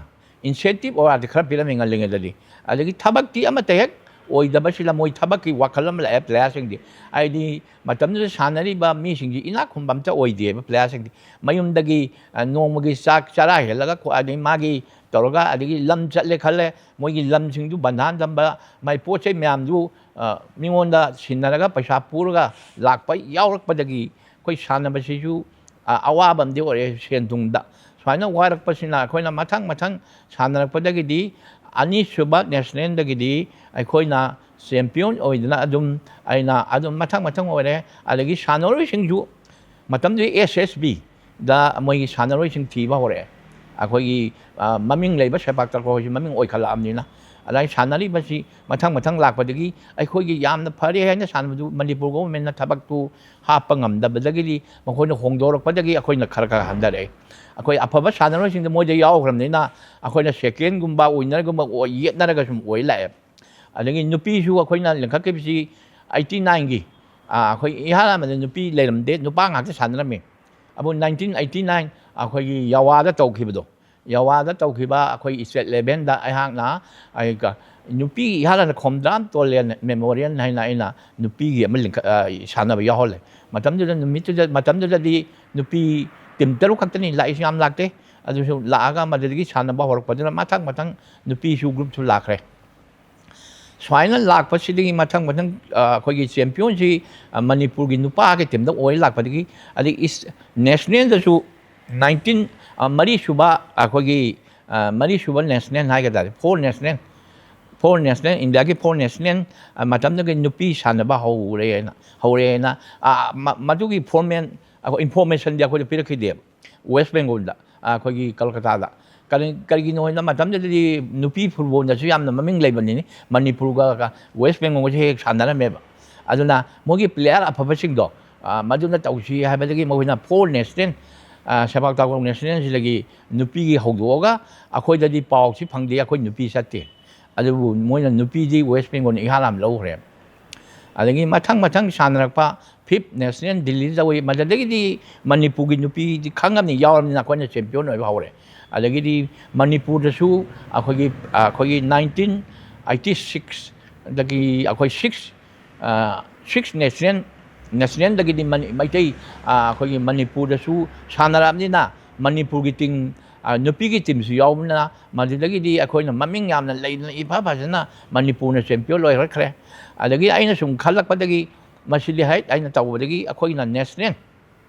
ꯏꯟꯁꯦꯟꯇꯤꯞ ꯑꯣꯔꯗꯤ ꯈꯔ ꯄꯤꯔꯝꯃꯤ ꯉꯜꯂꯤꯉꯩꯗꯗꯤ꯫ ꯑꯗꯒꯤ ꯊꯕꯛꯇꯤ ꯑꯃꯠꯇ ꯍꯦꯛ ꯑꯣꯏꯗꯕꯁꯤꯗ ꯃꯣꯏ ꯊꯕꯛꯀꯤ ꯋꯥꯈꯜ ꯑꯃ ꯂꯥꯛꯑꯦ ꯄ꯭ꯂꯦꯌꯥꯔꯁꯤꯡꯗꯤ꯫ ꯍꯥꯏꯗꯤ ꯃꯇꯝꯗꯨꯗ ꯁꯥꯟꯅꯔꯤꯕ ꯃꯤꯁꯤꯡꯁꯤ ꯏꯅꯥꯛ ꯈꯨꯟꯕ ꯑꯝꯇ ꯑꯣꯏꯗꯦꯕ ꯄ꯭ꯂꯦꯌꯥꯔꯁꯤꯡꯗꯤ꯫ ꯃꯌꯨꯝꯗꯒꯤ, ꯑ, ꯅꯣꯡꯃꯒꯤ ꯆꯥꯛ ꯆꯔꯥ ꯍꯦꯜꯂꯒ ꯈꯣ-, ꯑꯗꯒꯤ ꯃꯥꯒꯤ ꯇꯧꯔꯒ, ꯑꯗꯒꯤ ꯂꯝ ꯆꯠꯂꯦ ꯈꯜꯂꯦ, ꯃꯣꯏꯒꯤ ꯂꯝꯁꯤꯡꯗꯨ ꯕꯟꯙꯥꯟ ꯊꯝꯕ, ꯃꯥꯏ ꯄꯣꯠ ꯆꯩ ꯃꯌꯥꯝꯗꯨ, ꯑ, ꯃꯤꯉꯣꯟꯗ ꯁꯤꯟꯅꯔꯒ ꯄꯩꯁꯥ ꯄꯨꯔꯒ ꯂꯥꯛꯄ ꯌꯥꯎꯔꯛꯄꯗꯒꯤ ꯑꯩꯈꯣꯏ ꯁꯥꯟꯅꯕꯁꯤꯁꯨ, ꯑ, ꯑꯋꯥꯕ ꯑꯃꯗꯤ ꯑꯣꯏꯔꯛꯑꯦ ꯁꯦꯟ ꯊꯨꯝꯗ꯫ ꯁꯨꯃꯥꯏꯅ ꯋꯥꯔꯛꯄꯁꯤꯅ ꯑꯩꯈꯣꯏꯅ ꯃꯊꯪ ꯃꯊꯪ ꯁꯥꯟꯅꯔꯛꯄꯗꯒꯤꯗꯤ ꯑꯅꯤꯁꯨꯕ ꯅꯦꯁꯅꯦꯜꯗꯒꯤꯗꯤ ꯑꯩꯈꯣꯏꯅ ꯆꯦꯝꯄꯤꯌꯟ ꯑꯣꯏꯗꯅ ꯑꯗꯨꯝ, ꯑꯩꯅ ꯑꯗꯨꯝ ꯃꯊꯪ ꯃꯊꯪ ꯑꯣꯏꯔꯦ꯫ ꯑꯗꯒꯤ ꯁꯥꯟꯅꯔꯣꯏꯁꯤꯡꯁꯨ ꯃꯇꯝꯗꯨꯗ ꯑꯦꯁ ꯑꯦꯁ ꯕꯤꯗ ꯃꯣꯏꯒꯤ ꯁꯥꯟꯅꯔꯣꯏꯁꯤꯡ ꯊꯤꯕ ꯍꯧꯔꯛꯑꯦ꯫ ꯑꯩꯈꯣꯏꯒꯤ, ꯑ, ꯃꯃꯤꯡ ꯂꯩꯕ ꯁꯦꯄꯥꯛ ꯇꯀ꯭ꯔꯣꯁꯤ ꯃꯃꯤꯡ ꯑꯣꯏꯈꯠꯂꯛꯑꯕꯅꯤꯅ꯫ ꯑꯗꯨꯃꯥꯏꯅ ꯁꯥꯟꯅꯔꯤꯕꯁꯤ ꯃꯊꯪ ꯃꯊꯪ ꯂꯥꯛꯄꯗꯒꯤ ꯑꯩꯈꯣꯏꯒꯤ ꯌꯥꯝꯅ ꯐꯔꯦ ꯍꯥꯏꯅ ꯁꯥꯟꯅꯕꯗꯨ ꯃꯅꯤꯄꯨꯔ ꯒꯣꯚꯔꯟꯃꯦꯟꯠꯅ ꯊꯕꯛꯇꯨ ꯍꯥꯞꯄ ꯉꯝꯗꯕꯗꯒꯤꯗꯤ ꯃꯈꯣꯏꯅ ꯍꯣꯡꯗꯣꯔꯛꯄꯗꯒꯤ ꯑꯩꯈꯣꯏꯅ ꯈꯔ ꯈꯔ ꯍꯟꯊꯔꯛꯑꯦ꯫ ꯑꯩꯈꯣꯏ ꯑꯐꯕ ꯁꯥꯟꯅꯔꯣꯏꯁꯤꯡꯗ ꯃꯣꯏꯗ ꯌꯥꯎꯈ꯭ꯔꯕꯅꯤꯅ ꯑꯩꯈꯣꯏꯅ ꯁꯦꯀꯦꯟꯒꯨꯝꯕ ꯋꯤꯟꯅꯔꯒꯨꯝꯕ ꯑꯣꯏ-, ꯌꯦꯠꯅꯔꯒ ꯁꯨꯝ ꯑꯣꯏ ꯂꯥꯛꯑꯦ꯫ ꯑꯗꯒꯤ ꯅꯨꯄꯤꯁꯨ ꯑꯩꯈꯣꯏꯅ ꯂꯤꯡꯈꯠꯈꯤꯕꯁꯤ ꯑꯩꯠꯇꯤ ꯅꯥꯏꯟꯒꯤ, ꯑꯩꯈꯣꯏ ꯏꯍꯥꯟ ꯍꯥꯟꯕꯗ ꯅꯨꯄꯤ ꯂꯩꯔꯝꯗꯦ, ꯅꯨꯄꯥ ꯉꯥꯛꯇ ꯁꯥꯟꯅꯔꯝꯃꯤ꯫ ꯑꯗꯨꯕꯨ ꯅꯥꯏꯟꯇꯤꯟ ꯑꯩꯠꯇꯤ ꯅꯥꯏꯟ ꯑꯩꯈꯣꯏꯒꯤ ꯌꯋꯥꯗ ꯇꯧꯈꯤꯕꯗꯣ, ꯌꯋꯥꯗ ꯇꯧꯈꯤꯕ ꯑꯩꯈꯣꯏ ꯏꯁꯇꯦꯠ ꯂꯦꯚꯦꯜꯗ ꯑꯩꯍꯥꯛꯅ, ꯑꯩ ꯀ-, ꯅꯨꯄꯤꯒꯤ ꯏꯍꯥꯟ ꯍꯥꯟꯅ ꯈꯣꯝꯗ꯭ꯔꯥꯝ ꯇꯣꯂꯦꯟ ꯃꯦꯃꯣꯔꯤꯌꯦꯜ ꯍꯥꯏꯅ ꯑꯩꯅ ꯅꯨꯄꯤꯒꯤ ꯑꯃ ꯂꯤꯡꯈꯠ-, ꯑ, ꯁꯥꯟꯅꯕ ꯌꯥꯎꯍꯜꯂꯦ꯫ ꯃꯇꯝꯗꯨꯗ, ꯅꯨꯃꯤꯠꯇꯨꯗ, ꯃꯇꯝꯗꯨꯗꯗꯤ ꯅꯨꯄꯤ ꯇꯤꯝ ꯇꯔꯨꯛ ꯈꯛꯇꯅꯤ ꯂꯥꯛꯏꯁꯤ, ꯌꯥꯝ ꯂꯥꯛꯇꯦ꯫ ꯑꯗꯨꯁꯨ ꯂꯥꯛꯑꯒ ꯃꯗꯨꯗꯒꯤ ꯁꯥꯟꯅꯕ ꯍꯧꯔꯛꯄꯗꯨꯅ ꯃꯊꯪ ꯃꯊꯪ ꯅꯨꯄꯤꯁꯨ ꯒ꯭ꯔꯨꯞꯁꯨ ꯂꯥꯛꯈ꯭ꯔꯦ꯫ ꯁꯨꯃꯥꯏꯅ ꯂꯥꯛꯄꯁꯤꯗꯒꯤ ꯃꯊꯪ ꯃꯊꯪ, ꯑ, ꯑꯩꯈꯣꯏꯒꯤ ꯆꯦꯝꯄꯤꯌꯟꯁꯤ, ꯑ, ꯃꯅꯤꯄꯨꯔꯒꯤ ꯅꯨꯄꯥꯒꯤ ꯇꯤꯝꯗ ꯑꯣꯏ ꯂꯥꯛꯄꯗꯒꯤ, ꯑꯗꯒꯤ ꯏꯁ-, ꯅꯦꯁꯅꯦꯜꯗꯁꯨ ꯅꯥꯏꯟꯇꯤꯟ, ꯑ, ꯃꯔꯤꯁꯨꯕ ꯑꯩꯈꯣꯏꯒꯤ, ꯑ, ꯃꯔꯤꯁꯨꯕ ꯅꯦꯁꯅꯦꯜ ꯍꯥꯏꯒꯗ꯭ꯔꯥ, ꯐꯣꯔ ꯅꯦꯁꯅꯦꯜ, ꯐꯣꯔ ꯅꯦꯁꯅꯦꯜ, ꯏꯟꯗꯤꯌꯥꯒꯤ ꯐꯣꯔ ꯅꯦꯁꯅꯦꯜ, ꯑ, ꯃꯇꯝꯗꯨꯒꯤ ꯅꯨꯄꯤ ꯁꯥꯟꯅꯕ ꯍꯧꯔꯦꯅ, ꯍꯧꯔꯦꯅ, ꯑ, ꯃ-, ꯃꯗꯨꯒꯤ ꯐꯣꯔꯃꯦꯟ, ꯑꯩꯈꯣꯏ ꯏꯟꯐꯣꯔꯃꯦꯁꯟꯗꯤ ꯑꯩꯈꯣꯏꯗ ꯄꯤꯔꯛꯈꯤꯗꯦꯕ꯫ ꯋꯦꯁ ꯕꯦꯡꯒꯣꯜꯗ, ꯑꯩꯈꯣꯏꯒꯤ ꯀꯜꯀꯇꯥꯗ꯫ ꯀꯔꯤ-, ꯀꯔꯤꯒꯤꯅꯣ ꯍꯥꯏꯅ ꯃꯇꯝꯗꯨꯗꯗꯤ ꯅꯨꯄꯤ ꯐꯨꯠꯕꯣꯜꯗꯁꯨ ꯌꯥꯝꯅ ꯃꯃꯤꯡ ꯂꯩꯕꯅꯤꯅꯦ꯫ ꯃꯅꯤꯄꯨꯔꯒ ꯋꯦꯁ ꯕꯦꯡꯒꯣꯜꯒꯁꯦ ꯍꯦꯛ ꯁꯥꯟꯅꯔꯝꯃꯦꯕ꯫ ꯑꯗꯨꯅ ꯃꯣꯏꯒꯤ ꯄ꯭ꯂꯦꯌꯥꯔ ꯑꯐꯕꯁꯤꯡꯗꯣ, ꯑ, ꯃꯗꯨꯅ ꯇꯧꯁꯤ ꯍꯥꯏꯕꯗꯒꯤ ꯃꯈꯣꯏꯅ ꯐꯣꯔ ꯅꯦꯁꯅꯦꯜ, ꯑ, ꯁꯦꯄꯥꯛ ꯇꯥꯀ꯭ꯔꯣ ꯅꯦꯁꯅꯦꯜꯁꯤꯗꯒꯤ ꯅꯨꯄꯤꯒꯤ ꯍꯧꯗꯣꯛꯑꯒ ꯑꯩꯈꯣꯏꯗꯗꯤ ꯄꯥꯎꯁꯤ ꯐꯪꯗꯦ, ꯑꯩꯈꯣꯏ ꯅꯨꯄꯤ ꯆꯠꯇꯦ꯫ ꯑꯗꯨꯕꯨ ꯃꯣꯏꯅ ꯅꯨꯄꯤꯗꯤ ꯋꯦꯁ ꯕꯦꯡꯒꯣꯜꯅ ꯏꯍꯥꯟ ꯍꯥꯟꯅ ꯂꯧꯈ꯭ꯔꯦ꯫ ꯑꯗꯒꯤ ꯃꯊꯪ ꯃꯊꯪ ꯁꯥꯟꯅꯔꯛꯄ ꯐꯤꯐ ꯅꯦꯁꯅꯦꯜ ꯗꯤꯜꯂꯤꯗ ꯇꯧꯏ꯫ ꯃꯗꯨꯗꯒꯤꯗꯤ ꯃꯅꯤꯄꯨꯔꯒꯤ ꯅꯨꯄꯤꯗꯤ ꯈꯪꯉꯕꯅꯤ, ꯌꯥꯎꯔꯕꯅꯤꯅ ꯑꯩꯈꯣꯏꯅ ꯆꯦꯝꯄꯤꯌꯟ ꯑꯣꯏꯕ ꯍꯧꯔꯦ꯫ ꯑꯗꯒꯤꯗꯤ ꯃꯅꯤꯄꯨꯔꯗꯁꯨ ꯑꯩꯈꯣꯏꯒꯤ, ꯑꯩꯈꯣꯏꯒꯤ ꯅꯥꯏꯟꯇꯤꯟ ꯑꯩꯠꯇꯤ ꯁꯤꯛꯁꯇꯒꯤ ꯑꯩꯈꯣꯏ ꯁꯤꯛꯁ, ꯁꯤꯛꯁ ꯅꯦꯁꯅꯦꯜ, ꯅꯦꯁꯅꯦꯜꯗꯒꯤꯗꯤ ꯃꯅꯤ-, ꯃꯩꯇꯩ, ꯑꯩꯈꯣꯏꯒꯤ ꯃꯅꯤꯄꯨꯔꯗꯁꯨ ꯁꯥꯟꯅꯔꯛꯑꯕꯅꯤꯅ ꯃꯅꯤꯄꯨꯔꯒꯤ ꯇꯤꯝ, ꯅꯨꯄꯤꯒꯤ ꯇꯤꯝꯁꯨ ꯌꯥꯎꯕꯅꯤꯅ ꯃꯗꯨꯗꯒꯤꯗꯤ ꯑꯩꯈꯣꯏꯅ ꯃꯃꯤꯡ ꯌꯥꯝꯅ ꯂꯩꯗꯅ ꯏꯐ ꯐꯖꯅ ꯃꯅꯤꯄꯨꯔꯅ ꯆꯦꯝꯄꯤꯌꯟ ꯑꯣꯏꯈ꯭ꯔꯦ꯫ ꯑꯗꯒꯤ ꯑꯩꯅ ꯁꯨꯝ ꯈꯜꯂꯛꯄꯗꯒꯤ ꯃꯁꯤꯗꯤ ꯍꯦꯛ ꯑꯩꯅ ꯇꯧꯕꯗꯒꯤ ꯑꯩꯈꯣꯏꯅ ꯅꯦꯁꯅꯦꯜ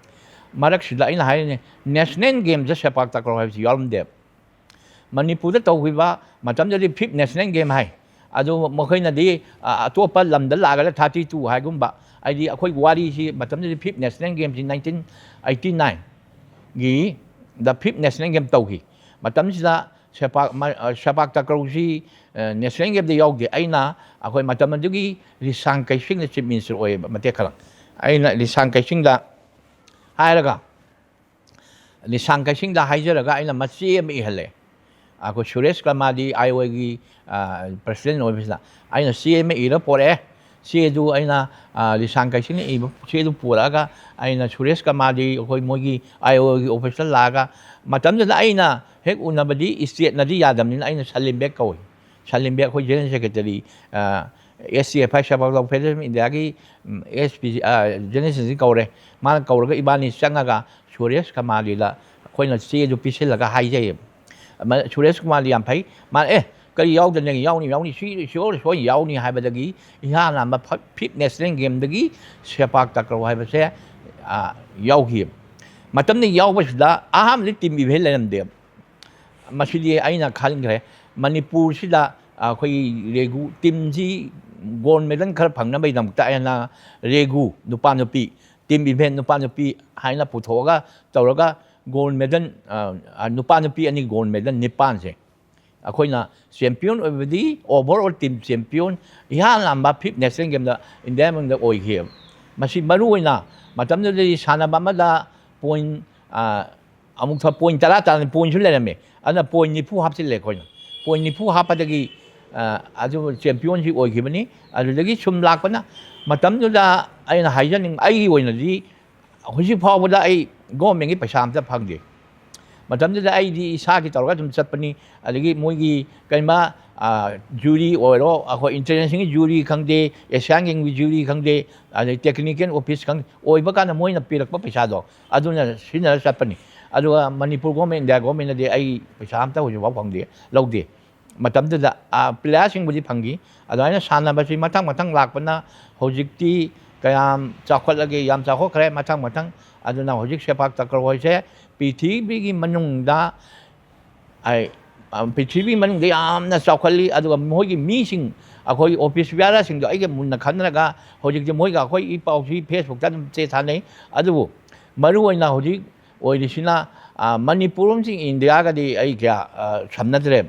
ꯃꯔꯛꯁꯤꯗ ꯑꯩꯅ ꯍꯥꯏꯔꯤꯅꯦ, ꯅꯦꯁꯅꯦꯜ ꯒꯦꯝꯁꯦ ꯁꯦꯄꯥꯛ ꯇꯥꯀ꯭ꯔꯣ ꯍꯥꯏꯕꯁꯤ ꯌꯥꯎꯔꯝꯗꯦꯕ꯫ ꯃꯅꯤꯄꯨꯔꯗ ꯇꯧꯈꯤꯕ ꯃꯇꯝꯗꯨꯗꯤ ꯐꯤꯐ ꯅꯦꯁꯅꯦꯜ ꯒꯦꯝ ꯍꯥꯏ꯫ ꯑꯗꯨ ꯃꯈꯣꯏꯅꯗꯤ, ꯑ, ꯑꯇꯣꯞꯄ ꯂꯝꯗ ꯂꯥꯛꯑꯒꯅ ꯊꯥꯔꯇꯤ ꯇꯨ ꯍꯥꯏꯒꯨꯝꯕ, ꯍꯥꯏꯗꯤ ꯑꯩꯈꯣꯏ ꯋꯥꯔꯤꯁꯤ ꯃꯇꯝꯗꯨꯗꯤ ꯐꯤꯐ ꯅꯦꯁꯅꯦꯜ ꯒꯦꯝꯁꯤ ꯅꯥꯏꯟꯇꯤꯟ ꯑꯩꯠꯇꯤ ꯅꯥꯏꯟꯒꯤ ꯗ ꯐꯤꯐ ꯅꯦꯁꯅꯦꯜ ꯒꯦꯝ ꯇꯧꯈꯤ꯫ ꯃꯇꯝꯁꯤꯗ ꯁꯦꯄꯥꯛ, ꯃ-, ꯑ, ꯁꯦꯄꯥꯛ ꯇꯥꯀ꯭ꯔꯧꯁꯤ, ꯑ, ꯅꯦꯁꯅꯦꯜ ꯒꯦꯝꯗ ꯌꯥꯎꯗꯦ꯫ ꯑꯩꯅ ꯑꯩꯈꯣꯏ ꯃꯇꯝ ꯑꯗꯨꯒꯤ ꯂꯤꯁꯥꯡ ꯀꯩꯁꯤꯡꯅ ꯆꯤꯐ ꯃꯤꯅꯤꯁꯇꯔ ꯑꯣꯏꯌꯦꯕ ꯃꯇꯦꯛ ꯈꯔ꯫ ꯑꯩꯅ ꯂꯤꯁꯥꯡ ꯀꯩꯁꯤꯡꯗ ꯍꯥꯏꯔꯒ, ꯂꯤꯁꯥꯡ ꯀꯩꯁꯤꯡꯗ ꯍꯥꯏꯖꯔꯒ ꯑꯩꯅ ꯃꯆꯦ ꯑꯃ ꯏꯍꯜꯂꯦ꯫ ꯑꯩꯈꯣꯏ ꯁꯨꯔꯦꯁ ꯀꯃꯥꯗꯤ, ꯑꯥꯏ ꯑꯣꯒꯤ, ꯑ, ꯄ꯭ꯔꯁꯤꯗꯦꯟ ꯑꯣꯏꯕꯁꯤꯗ ꯑꯩꯅ ꯆꯦ ꯑꯃ ꯏꯔ ꯄꯣꯔꯛꯑꯦ꯫ ꯆꯦꯗꯨ ꯑꯩꯅ, ꯑ, ꯂꯤꯁꯥꯡ ꯀꯩꯁꯤꯡꯅ ꯏꯕ ꯆꯦꯗꯨ ꯄꯨꯔꯛꯑꯒ ꯑꯩꯅ ꯁꯨꯔꯦꯁ ꯀꯃꯥꯗꯤ ꯑꯩꯈꯣꯏ ꯃꯣꯏꯒꯤ ꯑꯥꯏ ꯑꯣꯒꯤ ꯑꯣꯐꯤꯁꯇ ꯂꯥꯛꯑꯒ, ꯃꯇꯝꯗꯨꯗ ꯑꯩꯅ ꯍꯦꯛ ꯎꯅꯕꯗꯤ ꯏꯁꯇꯦꯠꯅꯗꯤ ꯌꯥꯗꯕꯅꯤꯅ ꯑꯩꯅ ꯁꯂꯤꯝ ꯕꯦꯒ ꯀꯧꯏ꯫ ꯁꯂꯤꯝ ꯕꯦꯒ ꯑꯩꯈꯣꯏ general secretary, uh, S C F I, sepak takraw federation of ꯏꯟꯗꯤꯌꯥꯒꯤ, um, S P G, uh, general secretary ꯀꯧꯔꯦ꯫ ꯃꯥꯅ ꯀꯧꯔꯒ ꯏꯕꯥꯅꯤ ꯆꯪꯉꯒ ꯁꯨꯔꯦꯁ ꯀꯃꯥꯗꯤꯗ ꯑꯩꯈꯣꯏꯅ ꯆꯦꯗꯨ ꯄꯤꯁꯤꯜꯂꯒ ꯍꯥꯏꯖꯩꯌꯦꯕ꯫ ꯃ-, ꯁꯨꯔꯦꯁ ꯀꯃꯥꯗꯤ ꯌꯥꯝ ꯐꯩ꯫ ꯃꯥꯅ, "ꯑꯦ, ꯀꯔꯤ ꯌꯥꯎꯗꯅꯦ? ꯌꯥꯎꯅꯤ, ꯌꯥꯎꯅꯤ, ꯁꯤ sure ꯁꯣꯏ ꯌꯥꯎꯅꯤ" ꯍꯥꯏꯕꯗꯒꯤ ꯏꯍꯥꯟ ꯍꯥꯟꯕ ꯐ-, ꯐꯤꯐ ꯅꯦꯁꯅꯦꯜ ꯒꯦꯝꯗꯒꯤ ꯁꯦꯄꯥꯛ ꯇꯥꯀ꯭ꯔꯣ ꯍꯥꯏꯕꯁꯦ, ꯑ, ꯌꯥꯎꯈꯤ꯫ ꯃꯇꯝꯗ ꯌꯥꯎꯕꯁꯤꯗ ꯑꯍꯥꯟꯕꯗꯤ ꯇꯤꯝ ꯏꯚꯦꯟ ꯂꯩꯔꯝꯗꯦꯕ꯫ ꯃꯁꯤꯗꯤ ꯑꯩꯅ ꯈꯟꯈ꯭ꯔꯦ, ꯃꯅꯤꯄꯨꯔꯁꯤꯗ ꯑꯩꯈꯣꯏꯒꯤ ꯔꯦꯒꯨ-, ꯇꯤꯝꯁꯤ ꯒꯣꯜ ꯃꯦꯗꯜ ꯈꯔ ꯐꯪꯅꯕꯒꯤꯗꯃꯛꯇ ꯑꯩꯅ ꯔꯦꯒꯨ ꯅꯨꯄꯥ ꯅꯨꯄꯤ, ꯇꯤꯝ ꯏꯚꯦꯟ ꯅꯨꯄꯥ ꯅꯨꯄꯤ ꯍꯥꯏꯅ ꯄꯨꯊꯣꯛꯑꯒ ꯇꯧꯔꯒ ꯒꯣꯜ ꯃꯦꯗꯜ, ꯅꯨꯄꯥ ꯅꯨꯄꯤ ꯑꯅꯤ ꯒꯣꯜ ꯃꯦꯗꯜ ꯅꯤꯄꯥꯟꯁꯦ ꯑꯩꯈꯣꯏꯅ ꯆꯦꯝꯄꯤꯌꯟ ꯑꯣꯏꯕꯗꯤ, ꯑꯣꯚꯔ ꯑꯣꯜ ꯇꯤꯝ ꯆꯦꯝꯄꯤꯌꯟ, ꯏꯍꯥꯟ ꯍꯥꯟꯕ ꯐꯤꯐ ꯅꯦꯁꯅꯦꯜ ꯒꯦꯝꯗ ꯏꯟꯗꯤꯌꯥ ꯃꯅꯨꯡꯗ ꯑꯣꯏꯈꯤꯑꯕ꯫ ꯃꯁꯤ ꯃꯔꯨ ꯑꯣꯏꯅ ꯃꯇꯝꯗꯨꯗꯗꯤ ꯁꯥꯟꯅꯕ ꯑꯃꯗ ꯄꯣꯏꯟ, ꯑꯃꯨꯛ ꯄꯣꯏꯟ ꯇꯔꯥ ꯇꯥꯔꯅꯤ, ꯄꯣꯏꯟꯁꯨ ꯂꯩꯔꯝꯃꯦ꯫ ꯑꯗꯨꯅ ꯄꯣꯏꯟ ꯅꯤꯐꯨ ꯍꯥꯞꯆꯤꯜꯂꯦ ꯑꯩꯈꯣꯏꯅ꯫ ꯄꯣꯏꯟ ꯅꯤꯐꯨ ꯍꯥꯞꯄꯗꯒꯤ ꯑꯗꯨ ꯆꯦꯝꯄꯤꯌꯟꯁꯤ ꯑꯣꯏꯈꯤꯕꯅꯤ꯫ ꯑꯗꯨꯗꯒꯤ ꯁꯨꯝ ꯂꯥꯛꯄꯅ, ꯃꯇꯝꯗꯨꯗ ꯑꯩꯅ ꯍꯥꯏꯖꯅꯤꯡ ꯑꯩꯒꯤ ꯑꯣꯏꯅꯗꯤ ꯍꯧꯖꯤꯛ ꯐꯥꯎꯕꯗ ꯑꯩ ꯒꯣꯔꯃꯦꯟꯒꯤ ꯄꯩꯁꯥ ꯑꯝꯇ ꯐꯪꯗꯦ꯫ ꯃꯇꯝꯗꯨꯗ ꯑꯩꯗꯤ ꯏꯁꯥꯒꯤ ꯇꯧꯔꯒ ꯑꯗꯨꯝ ꯆꯠꯄꯅꯤ꯫ ꯑꯗꯒꯤ ꯃꯣꯏꯒꯤ ꯀꯩꯃ, ꯖꯨꯔꯤ ꯑꯣꯏꯔꯣ, ꯑꯩꯈꯣꯏ ꯏꯟꯇꯔꯅꯦꯁꯅꯦꯜꯒꯤ ꯖꯨꯔꯤ ꯈꯪꯗꯦ, ꯑꯦꯁꯤꯌꯥꯟ ꯒꯦꯝꯒꯤ ꯖꯨꯔꯤ ꯈꯪꯗꯦ, ꯑꯗꯩ ꯇꯦꯛꯅꯤꯀꯦꯜ ꯑꯣꯐꯤꯁ ꯈꯪꯗꯦ, ꯑꯣꯏꯕ ꯀꯥꯟꯗ ꯃꯣꯏꯅ ꯄꯤꯔꯛꯄ ꯄꯩꯁꯥꯗꯣ ꯑꯗꯨꯅ ꯁꯤꯖꯤꯟꯅꯔ ꯆꯠꯄꯅꯤ꯫ ꯑꯗꯨꯒ ꯃꯅꯤꯄꯨꯔ ꯒꯣꯔꯃꯦꯟ, ꯏꯟꯗꯤꯌꯥ ꯒꯣꯔꯃꯦꯟꯅꯗꯤ ꯑꯩ ꯄꯩꯁꯥ ꯑꯝꯇ ꯍꯧꯖꯤꯛꯐꯥꯎ ꯐꯪꯗꯦ, ꯂꯧꯗꯦ꯫ ꯃꯇꯝꯗꯨꯗ ꯄ꯭ꯂꯦꯌꯥꯔꯁꯤꯡꯕꯨꯗꯤ ꯐꯪꯈꯤ꯫ ꯑꯗꯨꯃꯥꯏꯅ ꯁꯥꯟꯅꯕꯁꯤ ꯃꯊꯪ ꯃꯊꯪ ꯂꯥꯛꯄꯅ ꯍꯧꯖꯤꯛꯇꯤ ꯀꯌꯥꯝ ꯆꯥꯎꯈꯠꯂꯒꯦ, ꯌꯥꯝ ꯆꯥꯎꯈꯠꯈ꯭ꯔꯦ ꯃꯊꯪ ꯃꯊꯪ꯫ ꯑꯗꯨꯅ ꯍꯧꯖꯤꯛ ꯁꯦꯄꯥꯛ ꯇꯀ꯭ꯔ ꯍꯣꯏꯁꯦ ꯄ꯭ꯔꯤꯊꯤꯕꯤꯒꯤ ꯃꯅꯨꯡꯗ, ꯑꯩ, ꯄ꯭ꯔꯤꯊꯤꯕꯤ ꯃꯅꯨꯡꯗ ꯌꯥꯝꯅ ꯆꯥꯎꯈꯠꯂꯤ꯫ ꯑꯗꯨꯒ ꯃꯈꯣꯏꯒꯤ ꯃꯤꯁꯤꯡ, ꯑꯩꯈꯣꯏꯒꯤ ꯑꯣꯐꯤꯁ ꯕꯤꯌꯥꯔꯁꯤꯡꯗꯣ ꯑꯩꯒ ꯃꯨꯟꯅ ꯈꯟꯅꯔꯒ ꯍꯧꯖꯤꯛꯇꯤ ꯃꯣꯏꯒ ꯑꯩꯈꯣꯏ ꯏ ꯄꯥꯎꯁꯤ ꯐꯦꯁꯕꯨꯛꯇ ꯑꯗꯨꯝ ꯆꯦ ꯊꯥꯅꯩ꯫ ꯑꯗꯨꯕꯨ ꯃꯔꯨꯑꯣꯏꯅ ꯍꯧꯖꯤꯛ ꯑꯣꯏꯔꯤꯁꯤꯅ, ꯃꯅꯤꯄꯨꯔ ꯑꯃꯁꯨꯡ ꯏꯟꯗꯤꯌꯥꯒꯗꯤ ꯑꯩ ꯀꯌꯥ ꯁꯝꯅꯗ꯭ꯔꯦ꯫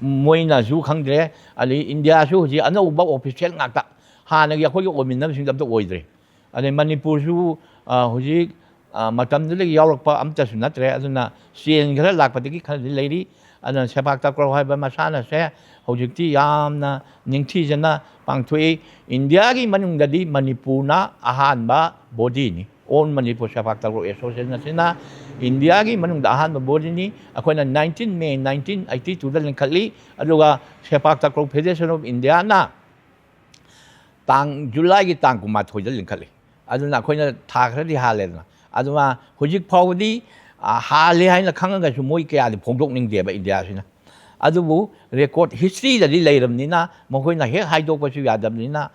ꯃꯣꯏꯅꯁꯨ ꯈꯪꯗ꯭ꯔꯦ꯫ ꯑꯗꯩ ꯏꯟꯗꯤꯌꯥꯁꯨ ꯍꯧꯖꯤꯛ ꯑꯅꯧꯕ ꯑꯣꯐꯤꯁꯦꯜ ꯉꯥꯛꯇ, ꯍꯥꯟꯅꯒꯤ ꯑꯩꯈꯣꯏꯒꯤ ꯑꯣꯏꯃꯤꯟꯅꯕꯁꯤꯡꯗꯣ ꯑꯝꯇ ꯑꯣꯏꯗ꯭ꯔꯦ꯫ ꯑꯗꯩ ꯃꯅꯤꯄꯨꯔꯁꯨ ꯍꯧꯖꯤꯛ ꯃꯇꯝꯗꯨꯗꯒꯤ ꯌꯥꯎꯔꯛꯄ ꯑꯝꯇꯁꯨ ꯅꯠꯇ꯭ꯔꯦ꯫ ꯑꯗꯨꯅ ꯆꯦꯟꯖ ꯈꯔ ꯂꯥꯛꯄꯗꯒꯤ ꯈꯔꯗꯤ ꯂꯩꯔꯤ꯫ ꯑꯗꯨꯅ ꯁꯦꯄꯥꯛ ꯇꯀ꯭ꯔꯣ ꯍꯥꯏꯕ ꯃꯁꯥꯟꯅꯁꯦ ꯍꯧꯖꯤꯛꯇꯤ ꯌꯥꯝꯅ ꯅꯤꯡꯊꯤꯖꯅ ꯄꯥꯡꯊꯣꯛꯏ꯫ ꯏꯟꯗꯤꯌꯥꯒꯤ ꯃꯅꯨꯡꯗꯗꯤ ꯃꯅꯤꯄꯨꯔꯅ ꯑꯍꯥꯟꯕ ꯕꯣꯗꯤꯅꯤ꯫ ꯑꯣꯜ ꯃꯅꯤꯄꯨꯔ ꯁꯦꯄꯥꯛ ꯇꯀ꯭ꯔꯣ ꯑꯦꯁꯣꯁꯤꯌꯦꯁꯟ ꯑꯁꯤꯅ ꯏꯟꯗꯤꯌꯥꯒꯤ ꯃꯅꯨꯡꯗ ꯑꯍꯥꯟꯕ ꯕꯣꯗꯤꯅꯤ꯫ ꯑꯩꯈꯣꯏꯅ ꯅꯥꯏꯟꯇꯤꯟ ꯃꯦ ꯅꯥꯏꯟꯇꯤꯟ ꯑꯩꯠꯇꯤ ꯇꯨꯗ ꯂꯤꯡꯈꯠꯂꯤ꯫ ꯑꯗꯨꯒ ꯁꯦꯄꯥꯛ ꯇꯀ꯭ꯔꯣ ꯐꯦꯗꯦꯔꯦꯁꯟ ꯑꯣꯐ ꯏꯟꯗꯤꯌꯥꯅ ꯇꯥꯡ, ꯖꯨꯂꯥꯏꯒꯤ ꯇꯥꯡ ꯀꯨꯟꯃꯥꯊꯣꯏꯗ ꯂꯤꯡꯈꯠꯂꯤ꯫ ꯑꯗꯨꯅ ꯑꯩꯈꯣꯏꯅ ꯊꯥ ꯈꯔꯗꯤ ꯍꯥꯜꯂꯦꯗꯅ꯫ ꯑꯗꯨꯅ ꯍꯧꯖꯤꯛ ꯐꯥꯎꯕꯗꯤ, ꯍꯥꯜꯂꯦ ꯍꯥꯏꯅ ꯈꯪꯉꯒꯁꯨ ꯃꯣꯏ ꯀꯌꯥꯗꯤ ꯐꯣꯡꯗꯣꯛꯅꯤꯡꯗꯦꯕ ꯏꯟꯗꯤꯌꯥꯁꯤꯅ꯫ ꯑꯗꯨꯕꯨ ꯔꯦꯀꯣꯔꯠ ꯍꯤꯁꯇ꯭ꯔꯤꯗꯗꯤ ꯂꯩꯔꯕꯅꯤꯅ ꯃꯈꯣꯏꯅ ꯍꯦꯛ ꯍꯥꯏꯗꯣꯛꯄꯁꯨ ꯌꯥꯗꯕꯅꯤꯅ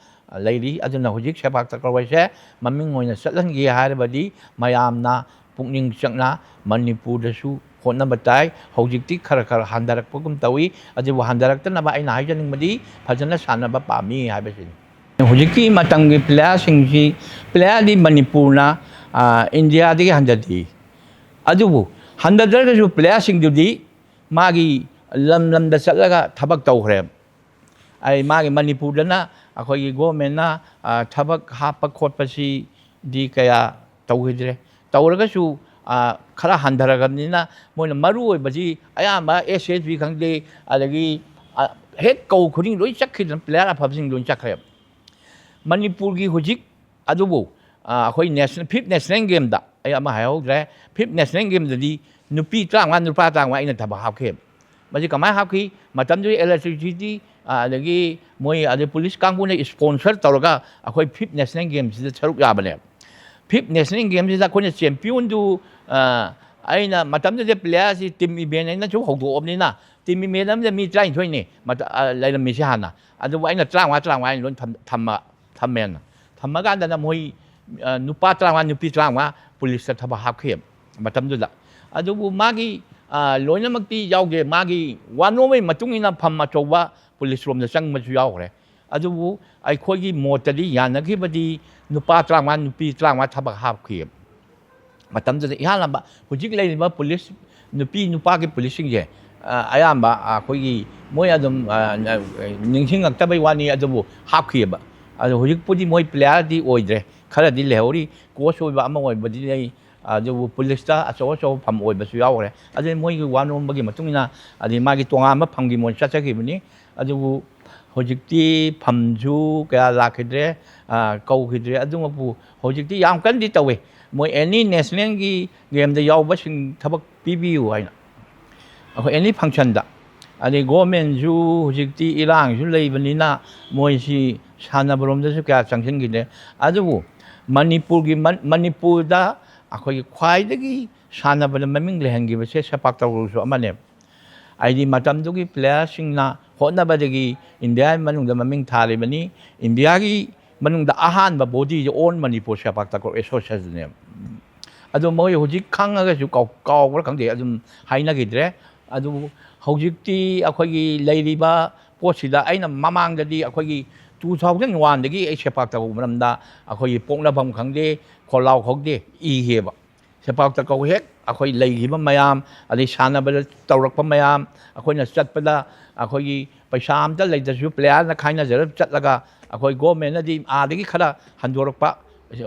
ꯂꯩꯔꯤ꯫ ꯑꯗꯨꯅ ꯍꯧꯖꯤꯛ ꯁꯦꯄꯥꯛ ꯇꯀ꯭ꯔꯣ ꯍꯥꯏꯁꯦ ꯃꯃꯤꯡ ꯑꯣꯏꯅ ꯆꯠꯍꯟꯒꯦ ꯍꯥꯏꯔꯕꯗꯤ ꯃꯌꯥꯝꯅ ꯄꯨꯛꯅꯤꯡ ꯆꯪꯅ ꯃꯅꯤꯄꯨꯔꯗꯁꯨ ꯍꯣꯠꯅꯕ ꯇꯥꯏ꯫ ꯍꯧꯖꯤꯛꯇꯤ ꯈꯔ ꯈꯔ ꯍꯟꯊꯔꯛꯄꯒꯨꯝ ꯇꯧꯏ꯫ ꯑꯗꯨꯕꯨ ꯍꯟꯊꯔꯛꯇꯅꯕ ꯑꯩꯅ ꯍꯥꯏꯖꯅꯤꯡꯕꯗꯤ ꯐꯖꯅ ꯁꯥꯟꯅꯕ ꯄꯥꯝꯃꯤ ꯍꯥꯏꯕꯁꯤꯅꯤ꯫ ꯍꯧꯖꯤꯛꯀꯤ ꯃꯇꯝꯒꯤ ꯄ꯭ꯂꯦꯌꯥꯔꯁꯤꯡꯁꯤ, ꯄ꯭ꯂꯦꯌꯥꯔꯗꯤ ꯃꯅꯤꯄꯨꯔꯅ, ꯏꯟꯗꯤꯌꯥꯗꯒꯤ ꯍꯟꯊꯗꯦ꯫ ꯑꯗꯨꯕꯨ ꯍꯟꯊꯗ꯭ꯔꯒꯁꯨ ꯄ꯭ꯂꯦꯌꯥꯔꯁꯤꯡꯗꯨꯗꯤ ꯃꯥꯒꯤ ꯂꯝ ꯂꯝꯗ ꯆꯠꯂꯒ ꯊꯕꯛ ꯇꯧꯈ꯭ꯔꯦ꯫ ꯑꯩ ꯃꯥꯒꯤ ꯃꯅꯤꯄꯨꯔꯗꯅ ꯑꯩꯈꯣꯏꯒꯤ ꯒꯣꯔꯃꯦꯟꯅ, ꯑ, ꯊꯕꯛ ꯍꯥꯞꯄ ꯈꯣꯠꯄꯁꯤꯗꯤ ꯀꯌꯥ ꯇꯧꯈꯤꯗ꯭ꯔꯦ꯫ ꯇꯧꯔꯒꯁꯨ, ꯑ, ꯈꯔ ꯍꯟꯊꯔꯒꯕꯅꯤꯅ ꯃꯣꯏꯅ ꯃꯔꯨ ꯑꯣꯏꯕꯁꯤ ꯑꯌꯥꯝꯕ ꯑꯦꯁ ꯑꯦꯁ ꯕꯤ ꯈꯪꯗꯦ, ꯑꯗꯒꯤ, ꯑ, ꯍꯦꯛ ꯀꯧ ꯈꯨꯗꯤꯡ ꯂꯣꯏ ꯆꯠꯈꯤꯗꯅ ꯄ꯭ꯂꯦꯌꯥꯔ ꯑꯐꯕꯁꯤꯡ ꯂꯣꯏ ꯆꯠꯈ꯭ꯔꯦ꯫ ꯃꯅꯤꯄꯨꯔꯒꯤ ꯍꯧꯖꯤꯛ ꯑꯗꯨꯕꯨ, ꯑ, ꯑꯩꯈꯣꯏ ꯅꯦꯁꯅꯦꯜ, ꯐꯤꯐ ꯅꯦꯁꯅꯦꯜ ꯒꯦꯝꯗ ꯑꯩ ꯑꯃ ꯍꯥꯏꯍꯧꯗ꯭ꯔꯦ꯫ ꯐꯤꯐ ꯅꯦꯁꯅꯦꯜ ꯒꯦꯝꯗꯗꯤ ꯅꯨꯄꯤ ꯇꯔꯥꯃꯉꯥ, ꯅꯨꯄꯥ ꯇꯔꯥꯃꯉꯥ ꯑꯩꯅ ꯊꯕꯛ ꯍꯥꯞꯈꯤ꯫ ꯃꯁꯤ ꯀꯃꯥꯏꯅ ꯍꯥꯞꯈꯤ? ꯃꯇꯝꯗꯨꯒꯤ ꯏꯂꯦꯛꯇ꯭ꯔꯤꯁꯤꯇꯤ, ꯑ, ꯑꯗꯒꯤ ꯃꯣꯏ ꯑꯗꯩ ꯄꯨꯂꯤꯁ ꯀꯥꯡꯕꯨꯅ ꯏꯁꯄꯣꯟꯁꯔ ꯇꯧꯔꯒ ꯑꯩꯈꯣꯏ ꯐꯤꯐ ꯅꯦꯁꯅꯦꯜ ꯒꯦꯝꯁꯤꯗ ꯁꯔꯨꯛ ꯌꯥꯕꯅꯦ꯫ ꯐꯤꯐ ꯅꯦꯁꯅꯦꯜ ꯒꯦꯝꯁꯤꯗ ꯑꯩꯈꯣꯏꯅ ꯆꯦꯝꯄꯤꯌꯟꯗꯨ, ꯑ, ꯑꯩꯅ ꯃꯇꯝꯗꯨꯗ ꯄ꯭ꯂꯦꯌꯥꯔꯁꯤ ꯇꯤꯝ ꯏꯚꯦꯟ ꯑꯩꯅꯁꯨ ꯍꯧꯗꯣꯛꯑꯕꯅꯤꯅ ꯇꯤꯝ ꯏꯚꯦꯟ ꯑꯃꯗ ꯃꯤ ꯇꯔꯥꯅꯤꯊꯣꯏꯅꯤ ꯃꯇ-, ꯑ, ꯂꯩꯔꯝꯃꯤꯁꯦ ꯍꯥꯟꯅ꯫ ꯑꯗꯨꯕꯨ ꯑꯩꯅ ꯇꯔꯥꯃꯉꯥ, ꯇꯔꯥꯃꯉꯥ ꯑꯩꯅ ꯂꯣꯏ ꯊꯝ-, ꯊꯝꯃ-, ꯊꯝꯃꯦꯅ꯫ ꯊꯝꯃꯀꯥꯟꯗꯅ ꯃꯣꯏ, ꯑ, ꯅꯨꯄꯥ ꯇꯔꯥꯃꯉꯥ, ꯅꯨꯄꯤ ꯇꯔꯥꯃꯉꯥ ꯄꯨꯂꯤꯁꯇ ꯊꯕꯛ ꯍꯥꯞꯈꯤ ꯃꯇꯝꯗꯨꯗ꯫ ꯑꯗꯨꯕꯨ ꯃꯥꯒꯤ, ꯑ, ꯂꯣꯏꯅꯃꯛꯇꯤ ꯌꯥꯎꯗꯦ꯫ ꯃꯥꯒꯤ ꯋꯥꯅꯣꯝꯕꯒꯤ ꯃꯇꯨꯡ ꯏꯟꯅ ꯐꯝ ꯑꯆꯧꯕ ꯄꯨꯂꯤꯁ ꯔꯣꯝꯗ ꯆꯪꯕꯁꯨ ꯌꯥꯎꯈ꯭ꯔꯦ꯫ ꯑꯗꯨꯕꯨ ꯑꯩꯈꯣꯏꯒꯤ ꯃꯣꯠꯇꯗꯤ ꯌꯥꯅꯈꯤꯕꯗꯤ ꯅꯨꯄꯥ ꯇꯔꯥꯃꯉꯥ, ꯅꯨꯄꯤ ꯇꯔꯥꯃꯉꯥ ꯊꯕꯛ ꯍꯥꯞꯈꯤ꯫ ꯃꯇꯝꯗꯨꯗ ꯏꯍꯥꯟ ꯍꯥꯟꯕ ꯍꯧꯖꯤꯛ ꯂꯩꯔꯤꯕ ꯄꯨꯂꯤꯁ, ꯅꯨꯄꯤ ꯅꯨꯄꯥꯒꯤ ꯄꯨꯂꯤꯁꯁꯤꯡꯁꯦ, ꯑ, ꯑꯌꯥꯝꯕ ꯑꯩꯈꯣꯏꯒꯤ ꯃꯣꯏ ꯑꯗꯨꯝ, ꯑ, ꯅ-, ꯅꯤꯡꯁꯤꯡꯉꯛꯇꯕꯩ ꯋꯥꯅꯤ, ꯑꯗꯨꯕꯨ ꯍꯥꯞꯈꯤꯑꯕ꯫ ꯑꯗꯣ ꯍꯧꯖꯤꯛꯄꯨꯗꯤ ꯃꯣꯏ ꯄ꯭ꯂꯦꯌꯥꯔꯗꯤ ꯑꯣꯏꯗ꯭ꯔꯦ, ꯈꯔꯗꯤ ꯂꯩꯍꯧꯔꯤ, ꯀꯣꯆ ꯑꯣꯏꯕ ꯑꯃ ꯑꯣꯏꯕꯗꯤ ꯂꯩ, ꯑꯗꯨꯕꯨ ꯄꯨꯂꯤꯁꯇ ꯑꯆꯧ ꯑꯆꯧꯕ ꯐꯝ ꯑꯣꯏꯕꯁꯨ ꯌꯥꯎꯈ꯭ꯔꯦ꯫ ꯑꯗꯨꯅ ꯃꯣꯏꯒꯤ ꯋꯥꯅꯣꯝꯕꯒꯤ ꯃꯇꯨꯡ ꯏꯟꯅ, ꯑꯗꯩ ꯃꯥꯒꯤ ꯇꯣꯉꯥꯟꯕ ꯐꯝꯒꯤ ꯃꯣꯏ ꯆꯠꯆꯈꯤꯕꯅꯤ꯫ ꯑꯗꯨꯕꯨ ꯍꯧꯖꯤꯛꯇꯤ ꯐꯝꯁꯨ ꯀꯌꯥ ꯂꯥꯛꯈꯤꯗ꯭ꯔꯦ, ꯑ, ꯀꯧꯈꯤꯗ꯭ꯔꯦ꯫ ꯑꯗꯨꯃꯛꯄꯨ ꯍꯧꯖꯤꯛꯇꯤ ꯌꯥꯝ ꯀꯟꯅꯗꯤ ꯇꯧꯋꯦ꯫ ꯃꯣꯏ ꯑꯦꯅꯤ ꯅꯦꯁꯅꯦꯜꯒꯤ ꯒꯦꯝꯗ ꯌꯥꯎꯕꯁꯤꯡ ꯊꯕꯛ ꯄꯤꯕꯤꯌꯨ ꯍꯥꯏꯅ꯫ ꯑꯩꯈꯣꯏ ꯑꯦꯅꯤ ꯐꯪꯁꯟꯗ꯫ ꯑꯗꯩ ꯒꯣꯔꯃꯦꯟꯁꯨ ꯍꯧꯖꯤꯛꯇꯤ ꯏꯔꯥꯡꯁꯨ ꯂꯩꯕꯅꯤꯅ ꯃꯣꯏꯁꯤ ꯁꯥꯟꯅꯕꯔꯣꯝꯗꯁꯨ ꯀꯌꯥ ꯆꯪꯁꯤꯟꯈꯤꯗ꯭ꯔꯦ꯫ ꯑꯗꯨꯕꯨ ꯃꯅꯤꯄꯨꯔꯒꯤ, ꯃꯟ-, ꯃꯅꯤꯄꯨꯔꯗ ꯑꯩꯈꯣꯏꯒꯤ ꯈ꯭ꯋꯥꯏꯗꯒꯤ ꯁꯥꯟꯅꯕꯗ ꯃꯃꯤꯡ ꯂꯩꯍꯟꯈꯤꯕꯁꯦ ꯁꯦꯄꯥꯛ ꯇꯀ꯭ꯔꯨꯁꯨ ꯑꯃꯅꯦꯕ꯫ ꯍꯥꯏꯗꯤ ꯃꯇꯝꯗꯨꯒꯤ ꯄ꯭ꯂꯦꯌꯥꯔꯁꯤꯡꯅ ꯍꯣꯠꯅꯕꯗꯒꯤ ꯏꯟꯗꯤꯌꯥꯒꯤ ꯃꯅꯨꯡꯗ ꯃꯃꯤꯡ ꯊꯥꯔꯤꯕꯅꯤ꯫ ꯏꯟꯗꯤꯌꯥꯒꯤ ꯃꯅꯨꯡꯗ ꯑꯍꯥꯟꯕ ꯕꯣꯗꯤꯁꯦ ꯑꯣꯜ ꯃꯅꯤꯄꯨꯔ ꯁꯦꯄꯥꯛ ꯇꯀ꯭ꯔꯨ ꯑꯦꯁꯣꯁꯤꯌꯦꯁꯟꯅꯦꯕ꯫ ꯑꯗꯣ ꯃꯣꯏ ꯍꯧꯖꯤꯛ ꯈꯪꯉꯒꯁꯨ ꯀꯥꯎ-, ꯀꯥꯎꯕ꯭ꯔꯥ ꯈꯪꯗꯦ, ꯑꯗꯨꯝ ꯍꯥꯏꯅꯈꯤꯗ꯭ꯔꯦ꯫ ꯑꯗꯨꯕꯨ ꯍꯧꯖꯤꯛꯇꯤ ꯑꯩꯈꯣꯏꯒꯤ ꯂꯩꯔꯤꯕ ꯄꯣꯠꯁꯤꯗ ꯑꯩꯅ ꯃꯃꯥꯡꯗꯗꯤ ꯑꯩꯈꯣꯏꯒꯤ ꯇꯨ ꯊꯥꯎꯖꯟ ꯋꯥꯟꯗꯒꯤ ꯑꯩ ꯁꯦꯄꯥꯛ ꯇꯀ꯭ꯔꯨ ꯃꯔꯝꯗ ꯑꯩꯈꯣꯏꯒꯤ ꯄꯣꯛꯅꯐꯝ ꯈꯪꯗꯦ, ꯈꯣꯜꯂꯥꯎ ꯈꯪꯗꯦ ꯏꯒꯦꯕ꯫ ꯁꯦꯄꯥꯛ ꯇꯀꯧ ꯍꯦꯛ ꯑꯩꯈꯣꯏ ꯂꯩꯈꯤꯕ ꯃꯌꯥꯝ, ꯑꯗꯩ ꯁꯥꯟꯅꯕꯗ ꯇꯧꯔꯛꯄ ꯃꯌꯥꯝ, ꯑꯩꯈꯣꯏꯅ ꯆꯠꯄꯗ ꯑꯩꯈꯣꯏꯒꯤ ꯄꯩꯁꯥ ꯑꯝꯇ ꯂꯩꯇ꯭ꯔꯁꯨ ꯄ꯭ꯂꯦꯌꯥꯔꯅ ꯈꯥꯏꯅꯖꯔꯒ ꯆꯠꯂꯒ ꯑꯩꯈꯣꯏ ꯒꯣꯔꯃꯦꯟꯅꯗꯤ ꯑꯥꯗꯒꯤ ꯈꯔ ꯍꯟꯗꯣꯔꯛꯄ,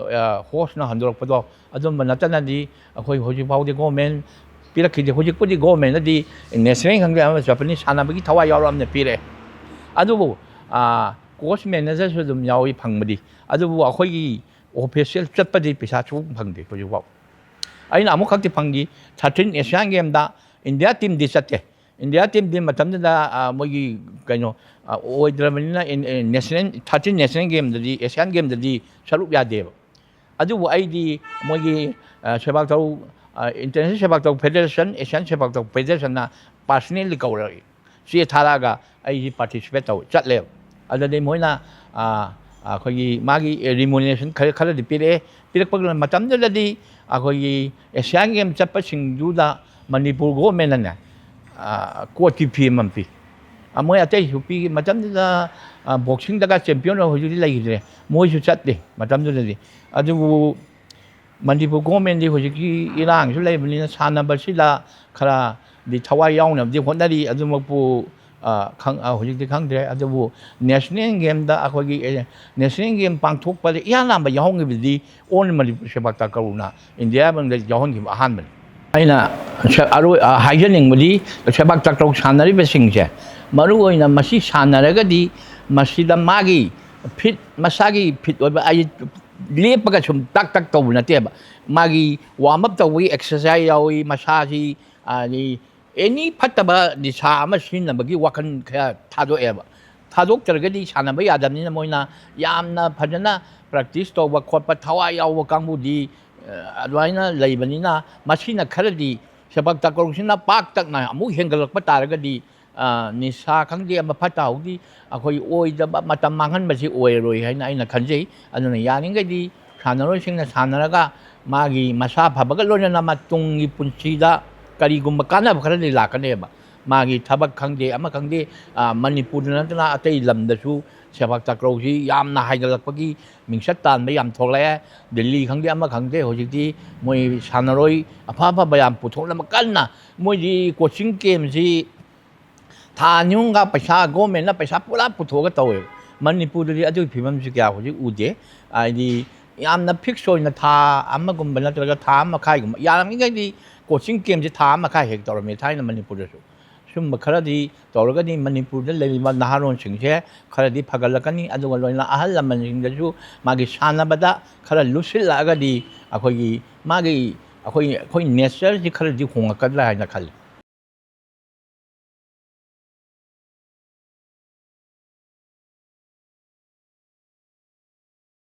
ꯍꯣꯁꯅ ꯍꯟꯗꯣꯔꯛꯄꯗꯣ, ꯑꯗꯨꯝꯕ ꯅꯠꯇꯅꯗꯤ ꯑꯩꯈꯣꯏ ꯍꯧꯖꯤꯛ ꯐꯥꯎꯗꯤ ꯒꯣꯔꯃꯦꯟ ꯄꯤꯔꯛꯈꯤꯗꯦ꯫ ꯍꯧꯖꯤꯛꯄꯨꯗꯤ ꯒꯣꯔꯃꯦꯟꯅꯗꯤ ꯅꯦꯁꯅꯦꯜ ꯈꯪꯗꯦ ꯑꯃ ꯆꯠꯄꯅꯤ, ꯁꯥꯟꯅꯕꯒꯤ ꯊꯋꯥꯏ ꯌꯥꯎꯔꯛꯑꯕꯅꯤꯅ ꯄꯤꯔꯛꯑꯦ꯫ ꯑꯗꯨꯕꯨ ꯀꯣꯆ ꯃꯦꯅꯦꯖꯔꯁꯨ ꯑꯗꯨꯝ ꯌꯥꯎꯏ ꯐꯪꯕꯗꯤ, ꯑꯗꯨꯕꯨ ꯑꯩꯈꯣꯏꯒꯤ ꯑꯣꯐꯤꯁꯤꯌꯦꯜ ꯆꯠꯄꯗꯤ ꯄꯩꯁꯥ ꯁꯨꯡꯐꯪ ꯐꯪꯗꯦ ꯍꯧꯖꯤꯛꯐꯥꯎ꯫ ꯑꯩꯅ ꯑꯃꯨꯛꯈꯛꯇꯤ ꯐꯪꯈꯤ, ꯊꯥꯔꯇꯤꯟ ꯑꯦꯁꯤꯌꯥꯟ ꯒꯦꯝꯗ ꯏꯟꯗꯤꯌꯥ ꯇꯤꯝꯗꯤ ꯆꯠꯇꯦ꯫ ꯏꯟꯗꯤꯌꯥ ꯇꯤꯝꯗꯤ ꯃꯇꯝꯗꯨꯗ, ꯑ, ꯃꯣꯏꯒꯤ ꯀꯩꯅꯣ, ꯑ, ꯑꯣꯏꯗ꯭ꯔꯕꯅꯤꯅ, ꯏꯟ-, ꯑꯦ, ꯅꯦꯁꯅꯦꯜ, ꯊꯥꯔꯇꯤꯟ ꯅꯦꯁꯅꯦꯜ ꯒꯦꯝꯗꯗꯤ, ꯑꯦꯁꯤꯌꯥꯟ ꯒꯦꯝꯗꯗꯤ ꯁꯔꯨꯛ ꯌꯥꯗꯦꯕ꯫ ꯑꯗꯨꯕꯨ ꯑꯩꯗꯤ ꯃꯣꯏꯒꯤ, ꯑ, ꯁꯦꯄꯥꯛ ꯇꯀꯧ, ꯑ, ꯏꯟꯇꯔꯅꯦꯁꯅꯦꯜ ꯁꯦꯄꯥꯛ ꯇꯀꯧ ꯐꯦꯗꯦꯔꯦꯁꯟ, ꯑꯦꯁꯤꯌꯥꯟ ꯁꯦꯄꯥꯛ ꯇꯀꯧ ꯐꯦꯗꯦꯔꯦꯁꯟꯅ ꯄꯥꯔꯁꯅꯦꯜꯂꯤ ꯀꯧꯔꯛꯏ꯫ ꯆꯦ ꯊꯥꯔꯛꯑꯒ ꯑꯩꯁꯤ ꯄꯥꯔꯇꯤꯁꯤꯄꯦꯠ ꯇꯧ ꯆꯠꯂꯦꯕ꯫ ꯑꯗꯨꯗꯤ ꯃꯣꯏꯅ, ꯑ, ꯑꯩꯈꯣꯏꯒꯤ ꯃꯥꯒꯤ ꯔꯤꯃꯨꯅꯦꯁꯟ ꯈꯔ, ꯈꯔꯗꯤ ꯄꯤꯔꯛꯑꯦ꯫ ꯄꯤꯔꯛꯄ ꯃꯇꯝꯗꯨꯗꯗꯤ ꯑꯩꯈꯣꯏꯒꯤ ꯑꯦꯁꯤꯌꯥꯟ ꯒꯦꯝ ꯆꯠꯄꯁꯤꯡꯗꯨꯗ ꯃꯅꯤꯄꯨꯔ ꯒꯣꯔꯃꯦꯟꯅꯅꯦ, ꯑ, ꯀꯣꯠꯀꯤ ꯐꯤ ꯑꯃꯃꯝ ꯄꯤ꯫ ꯑ, ꯃꯣꯏ ꯑꯇꯩꯁꯨ ꯄꯤꯈꯤ꯫ ꯃꯇꯝꯗꯨꯗ, ꯑ, ꯕꯣꯛꯁꯤꯡꯗꯒ ꯆꯦꯝꯄꯤꯌꯟ ꯑꯣꯏ, ꯍꯧꯖꯤꯛꯇꯤ ꯂꯩꯈꯤꯗ꯭ꯔꯦ꯫ ꯃꯣꯏꯁꯨ ꯆꯠꯇꯦ ꯃꯇꯝꯗꯨꯗꯗꯤ꯫ ꯑꯗꯨꯕꯨ ꯃꯅꯤꯄꯨꯔ ꯒꯣꯔꯃꯦꯟꯗꯤ ꯍꯧꯖꯤꯛꯀꯤ ꯏꯔꯥꯡꯁꯨ ꯂꯩꯕꯅꯤꯅ ꯁꯥꯟꯅꯕꯁꯤꯗ ꯈꯔꯗꯤ ꯊꯋꯥꯏ ꯌꯥꯎꯅꯕꯗꯤ ꯍꯣꯠꯅꯔꯤ꯫ ꯑꯗꯨꯃꯛꯄꯨ, ꯑ, ꯈꯪ-, ꯑ, ꯍꯧꯖꯤꯛꯇꯤ ꯈꯪꯗ꯭ꯔꯦ꯫ ꯑꯗꯨꯕꯨ ꯅꯦꯁꯅꯦꯜ ꯒꯦꯝꯗ ꯑꯩꯈꯣꯏꯒꯤ, ꯑꯦ, ꯅꯦꯁꯅꯦꯜ ꯒꯦꯝ ꯄꯥꯡꯊꯣꯛꯄꯗ ꯏꯍꯥꯟ ꯍꯥꯟꯕ ꯌꯥꯎꯍꯟꯈꯤꯕꯗꯤ ꯑꯣꯜ ꯃꯅꯤꯄꯨꯔ ꯁꯦꯄꯥꯛ ꯇꯀꯧꯅ ꯏꯟꯗꯤꯌꯥ ꯃꯅꯨꯡꯗ ꯌꯥꯎꯍꯟꯈꯤꯕ ꯑꯍꯥꯟꯕꯅꯤ꯫ ꯑꯩꯅ ꯁ-, ꯑꯔꯣꯏ-, ꯑ, ꯍꯥꯏꯖꯅꯤꯡꯕꯗꯤ ꯁꯦꯄꯥꯛ ꯇꯀꯧ ꯁꯥꯟꯅꯔꯤꯕꯁꯤꯡꯁꯦ, ꯃꯔꯨꯑꯣꯏꯅ ꯃꯁꯤ ꯁꯥꯟꯅꯔꯒꯗꯤ ꯃꯁꯤꯗ ꯃꯥꯒꯤ ꯐꯤꯠ, ꯃꯁꯥꯒꯤ ꯐꯤꯠ ꯑꯣꯏꯕ, ꯑꯩ ꯂꯦꯞꯄꯒ ꯁꯨꯝ ꯇꯛ ꯇꯛ ꯇꯧꯕ ꯅꯠꯇꯦꯕ꯫ ꯃꯥꯒꯤ ꯋꯥꯔꯝ ꯑꯞ ꯇꯧꯕꯒꯤ ꯑꯦꯛꯁꯔꯁꯥꯏꯁ ꯌꯥꯎꯏ, ꯃꯁꯥꯁꯤ, ꯑꯗꯒꯤ ꯑꯦꯅꯤ ꯐꯠꯇꯕ ꯅꯤꯁꯥ ꯑꯃ ꯁꯤꯖꯤꯟꯅꯕꯒꯤ ꯋꯥꯈꯜ ꯈꯔ ꯊꯥꯗꯣꯛꯑꯦꯕ꯫ ꯊꯥꯗꯣꯛꯇ꯭ꯔꯒꯗꯤ ꯁꯥꯟꯅꯕ ꯌꯥꯗꯕꯅꯤꯅ ꯃꯣꯏꯅ ꯌꯥꯝꯅ ꯐꯖꯅ ꯄ꯭ꯔꯦꯛꯇꯤꯁ ꯇꯧꯕ ꯈꯣꯠꯄ ꯊꯋꯥꯏ ꯌꯥꯎꯕ ꯀꯥꯡꯕꯨꯗꯤ, ꯑ, ꯑꯗꯨꯃꯥꯏꯅ ꯂꯩꯕꯅꯤꯅ ꯃꯁꯤꯅ ꯈꯔꯗꯤ ꯁꯦꯄꯥꯛ ꯇꯀꯧꯁꯤꯅ ꯄꯥꯛꯇꯛꯅ ꯑꯃꯨꯛ ꯍꯦꯟꯒꯠꯂꯛꯄ ꯇꯥꯔꯒꯗꯤ, ꯑ, ꯅꯤꯁꯥ ꯈꯪꯗꯦ ꯑꯃ ꯐꯠꯇ ꯍꯥꯎꯗꯤ ꯑꯩꯈꯣꯏ ꯑꯣꯏꯗꯕ ꯃꯇꯝ ꯃꯥꯡꯍꯟꯕꯁꯤ ꯑꯣꯏꯔꯔꯣꯏ ꯍꯥꯏꯅ ꯑꯩꯅ ꯈꯟꯖꯩ꯫ ꯑꯗꯨꯅ ꯌꯥꯔꯤꯈꯩꯗꯤ ꯁꯥꯟꯅꯔꯣꯏꯁꯤꯡꯅ ꯁꯥꯟꯅꯔꯒ ꯃꯥꯒꯤ ꯃꯁꯥ ꯐꯕꯒ ꯂꯣꯏꯅꯅ ꯃꯇꯨꯡꯒꯤ ꯄꯨꯟꯁꯤꯗ ꯀꯔꯤꯒꯨꯝꯕ ꯀꯥꯟꯅꯕ ꯈꯔꯗꯤ ꯂꯥꯛꯀꯅꯦꯕ꯫ ꯃꯥꯒꯤ ꯊꯕꯛ ꯈꯪꯗꯦ, ꯑꯃ ꯈꯪꯗꯦ, ꯑ, ꯃꯅꯤꯄꯨꯔꯗ ꯅꯠꯇꯅ ꯑꯇꯩ ꯂꯝꯗꯁꯨ ꯁꯦꯄꯥꯛ ꯇꯥꯀ꯭ꯔꯧꯁꯤ ꯌꯥꯝꯅ ꯍꯥꯏꯒꯠꯂꯛꯄꯒꯤ ꯃꯤꯡꯆꯠ ꯇꯥꯟꯕ ꯌꯥꯝ ꯊꯣꯛꯂꯛꯑꯦ꯫ ꯗꯤꯜꯂꯤ ꯈꯪꯗꯦ, ꯑꯃ ꯈꯪꯗꯦ, ꯍꯧꯖꯤꯛꯇꯤ ꯃꯣꯏ ꯁꯥꯟꯅꯔꯣꯏ ꯑꯐ ꯑꯐꯕ ꯌꯥꯝ ꯄꯨꯊꯣꯛꯅꯕ ꯀꯟꯅ, ꯃꯣꯏꯗꯤ ꯀꯣꯆꯤꯡ ꯀꯦꯝꯁꯤ ꯊꯥ ꯑꯅꯤ ꯑꯍꯨꯝꯒ ꯄꯩꯁꯥ, ꯒꯣꯔꯃꯦꯟꯅ ꯄꯩꯁꯥ ꯄꯨꯔꯥ ꯄꯨꯊꯣꯛꯑꯒ ꯇꯧꯋꯦꯕ꯫ ꯃꯅꯤꯄꯨꯔꯗꯗꯤ ꯑꯗꯨꯒꯤ ꯐꯤꯕꯝꯁꯤ ꯀꯌꯥ ꯍꯧꯖꯤꯛ ꯎꯗꯦ꯫ ꯍꯥꯏꯗꯤ ꯌꯥꯝꯅ ꯐꯤꯛꯁ ꯑꯣꯏꯅ ꯊꯥ ꯑꯃꯒꯨꯝꯕ ꯅꯠꯇ꯭ꯔꯒ ꯊꯥ ꯑꯃ ꯃꯈꯥꯏꯒꯨꯝꯕ, ꯌꯥꯔꯤꯉꯩꯗꯤ ꯀꯣꯆꯤꯡ ꯀꯦꯝꯁꯤ ꯊꯥ ꯑꯃ ꯃꯈꯥꯏ ꯍꯦꯛ ꯇꯧꯔꯝꯃꯤ ꯊꯥꯏꯅ ꯃꯅꯤꯄꯨꯔꯗꯁꯨ꯫ ꯁꯨꯝꯕ ꯈꯔꯗꯤ ꯇꯧꯔꯒꯗꯤ ꯃꯅꯤꯄꯨꯔꯗ ꯂꯩꯔꯤꯕ ꯅꯍꯥꯔꯣꯟꯁꯤꯡꯁꯦ ꯈꯔꯗꯤ ꯐꯒꯠꯂꯛꯀꯅꯤ, ꯑꯗꯨꯒ ꯂꯣꯏꯅꯅ ꯑꯍꯜ ꯂꯃꯟꯁꯤꯡꯗꯁꯨ ꯃꯥꯒꯤ ꯁꯥꯟꯅꯕꯗ ꯈꯔ ꯂꯨꯞꯁꯤꯜꯂꯛꯑꯒꯗꯤ ꯑꯩꯈꯣꯏꯒꯤ, ꯃꯥꯒꯤ, ꯑꯩꯈꯣꯏ, ꯑꯩꯈꯣꯏ ꯅꯦꯆꯔꯁꯤ ꯈꯔꯗꯤ ꯍꯣꯡꯉꯛꯀꯗ꯭ꯔꯥ ꯍꯥꯏꯅ ꯈꯜꯂꯤ꯫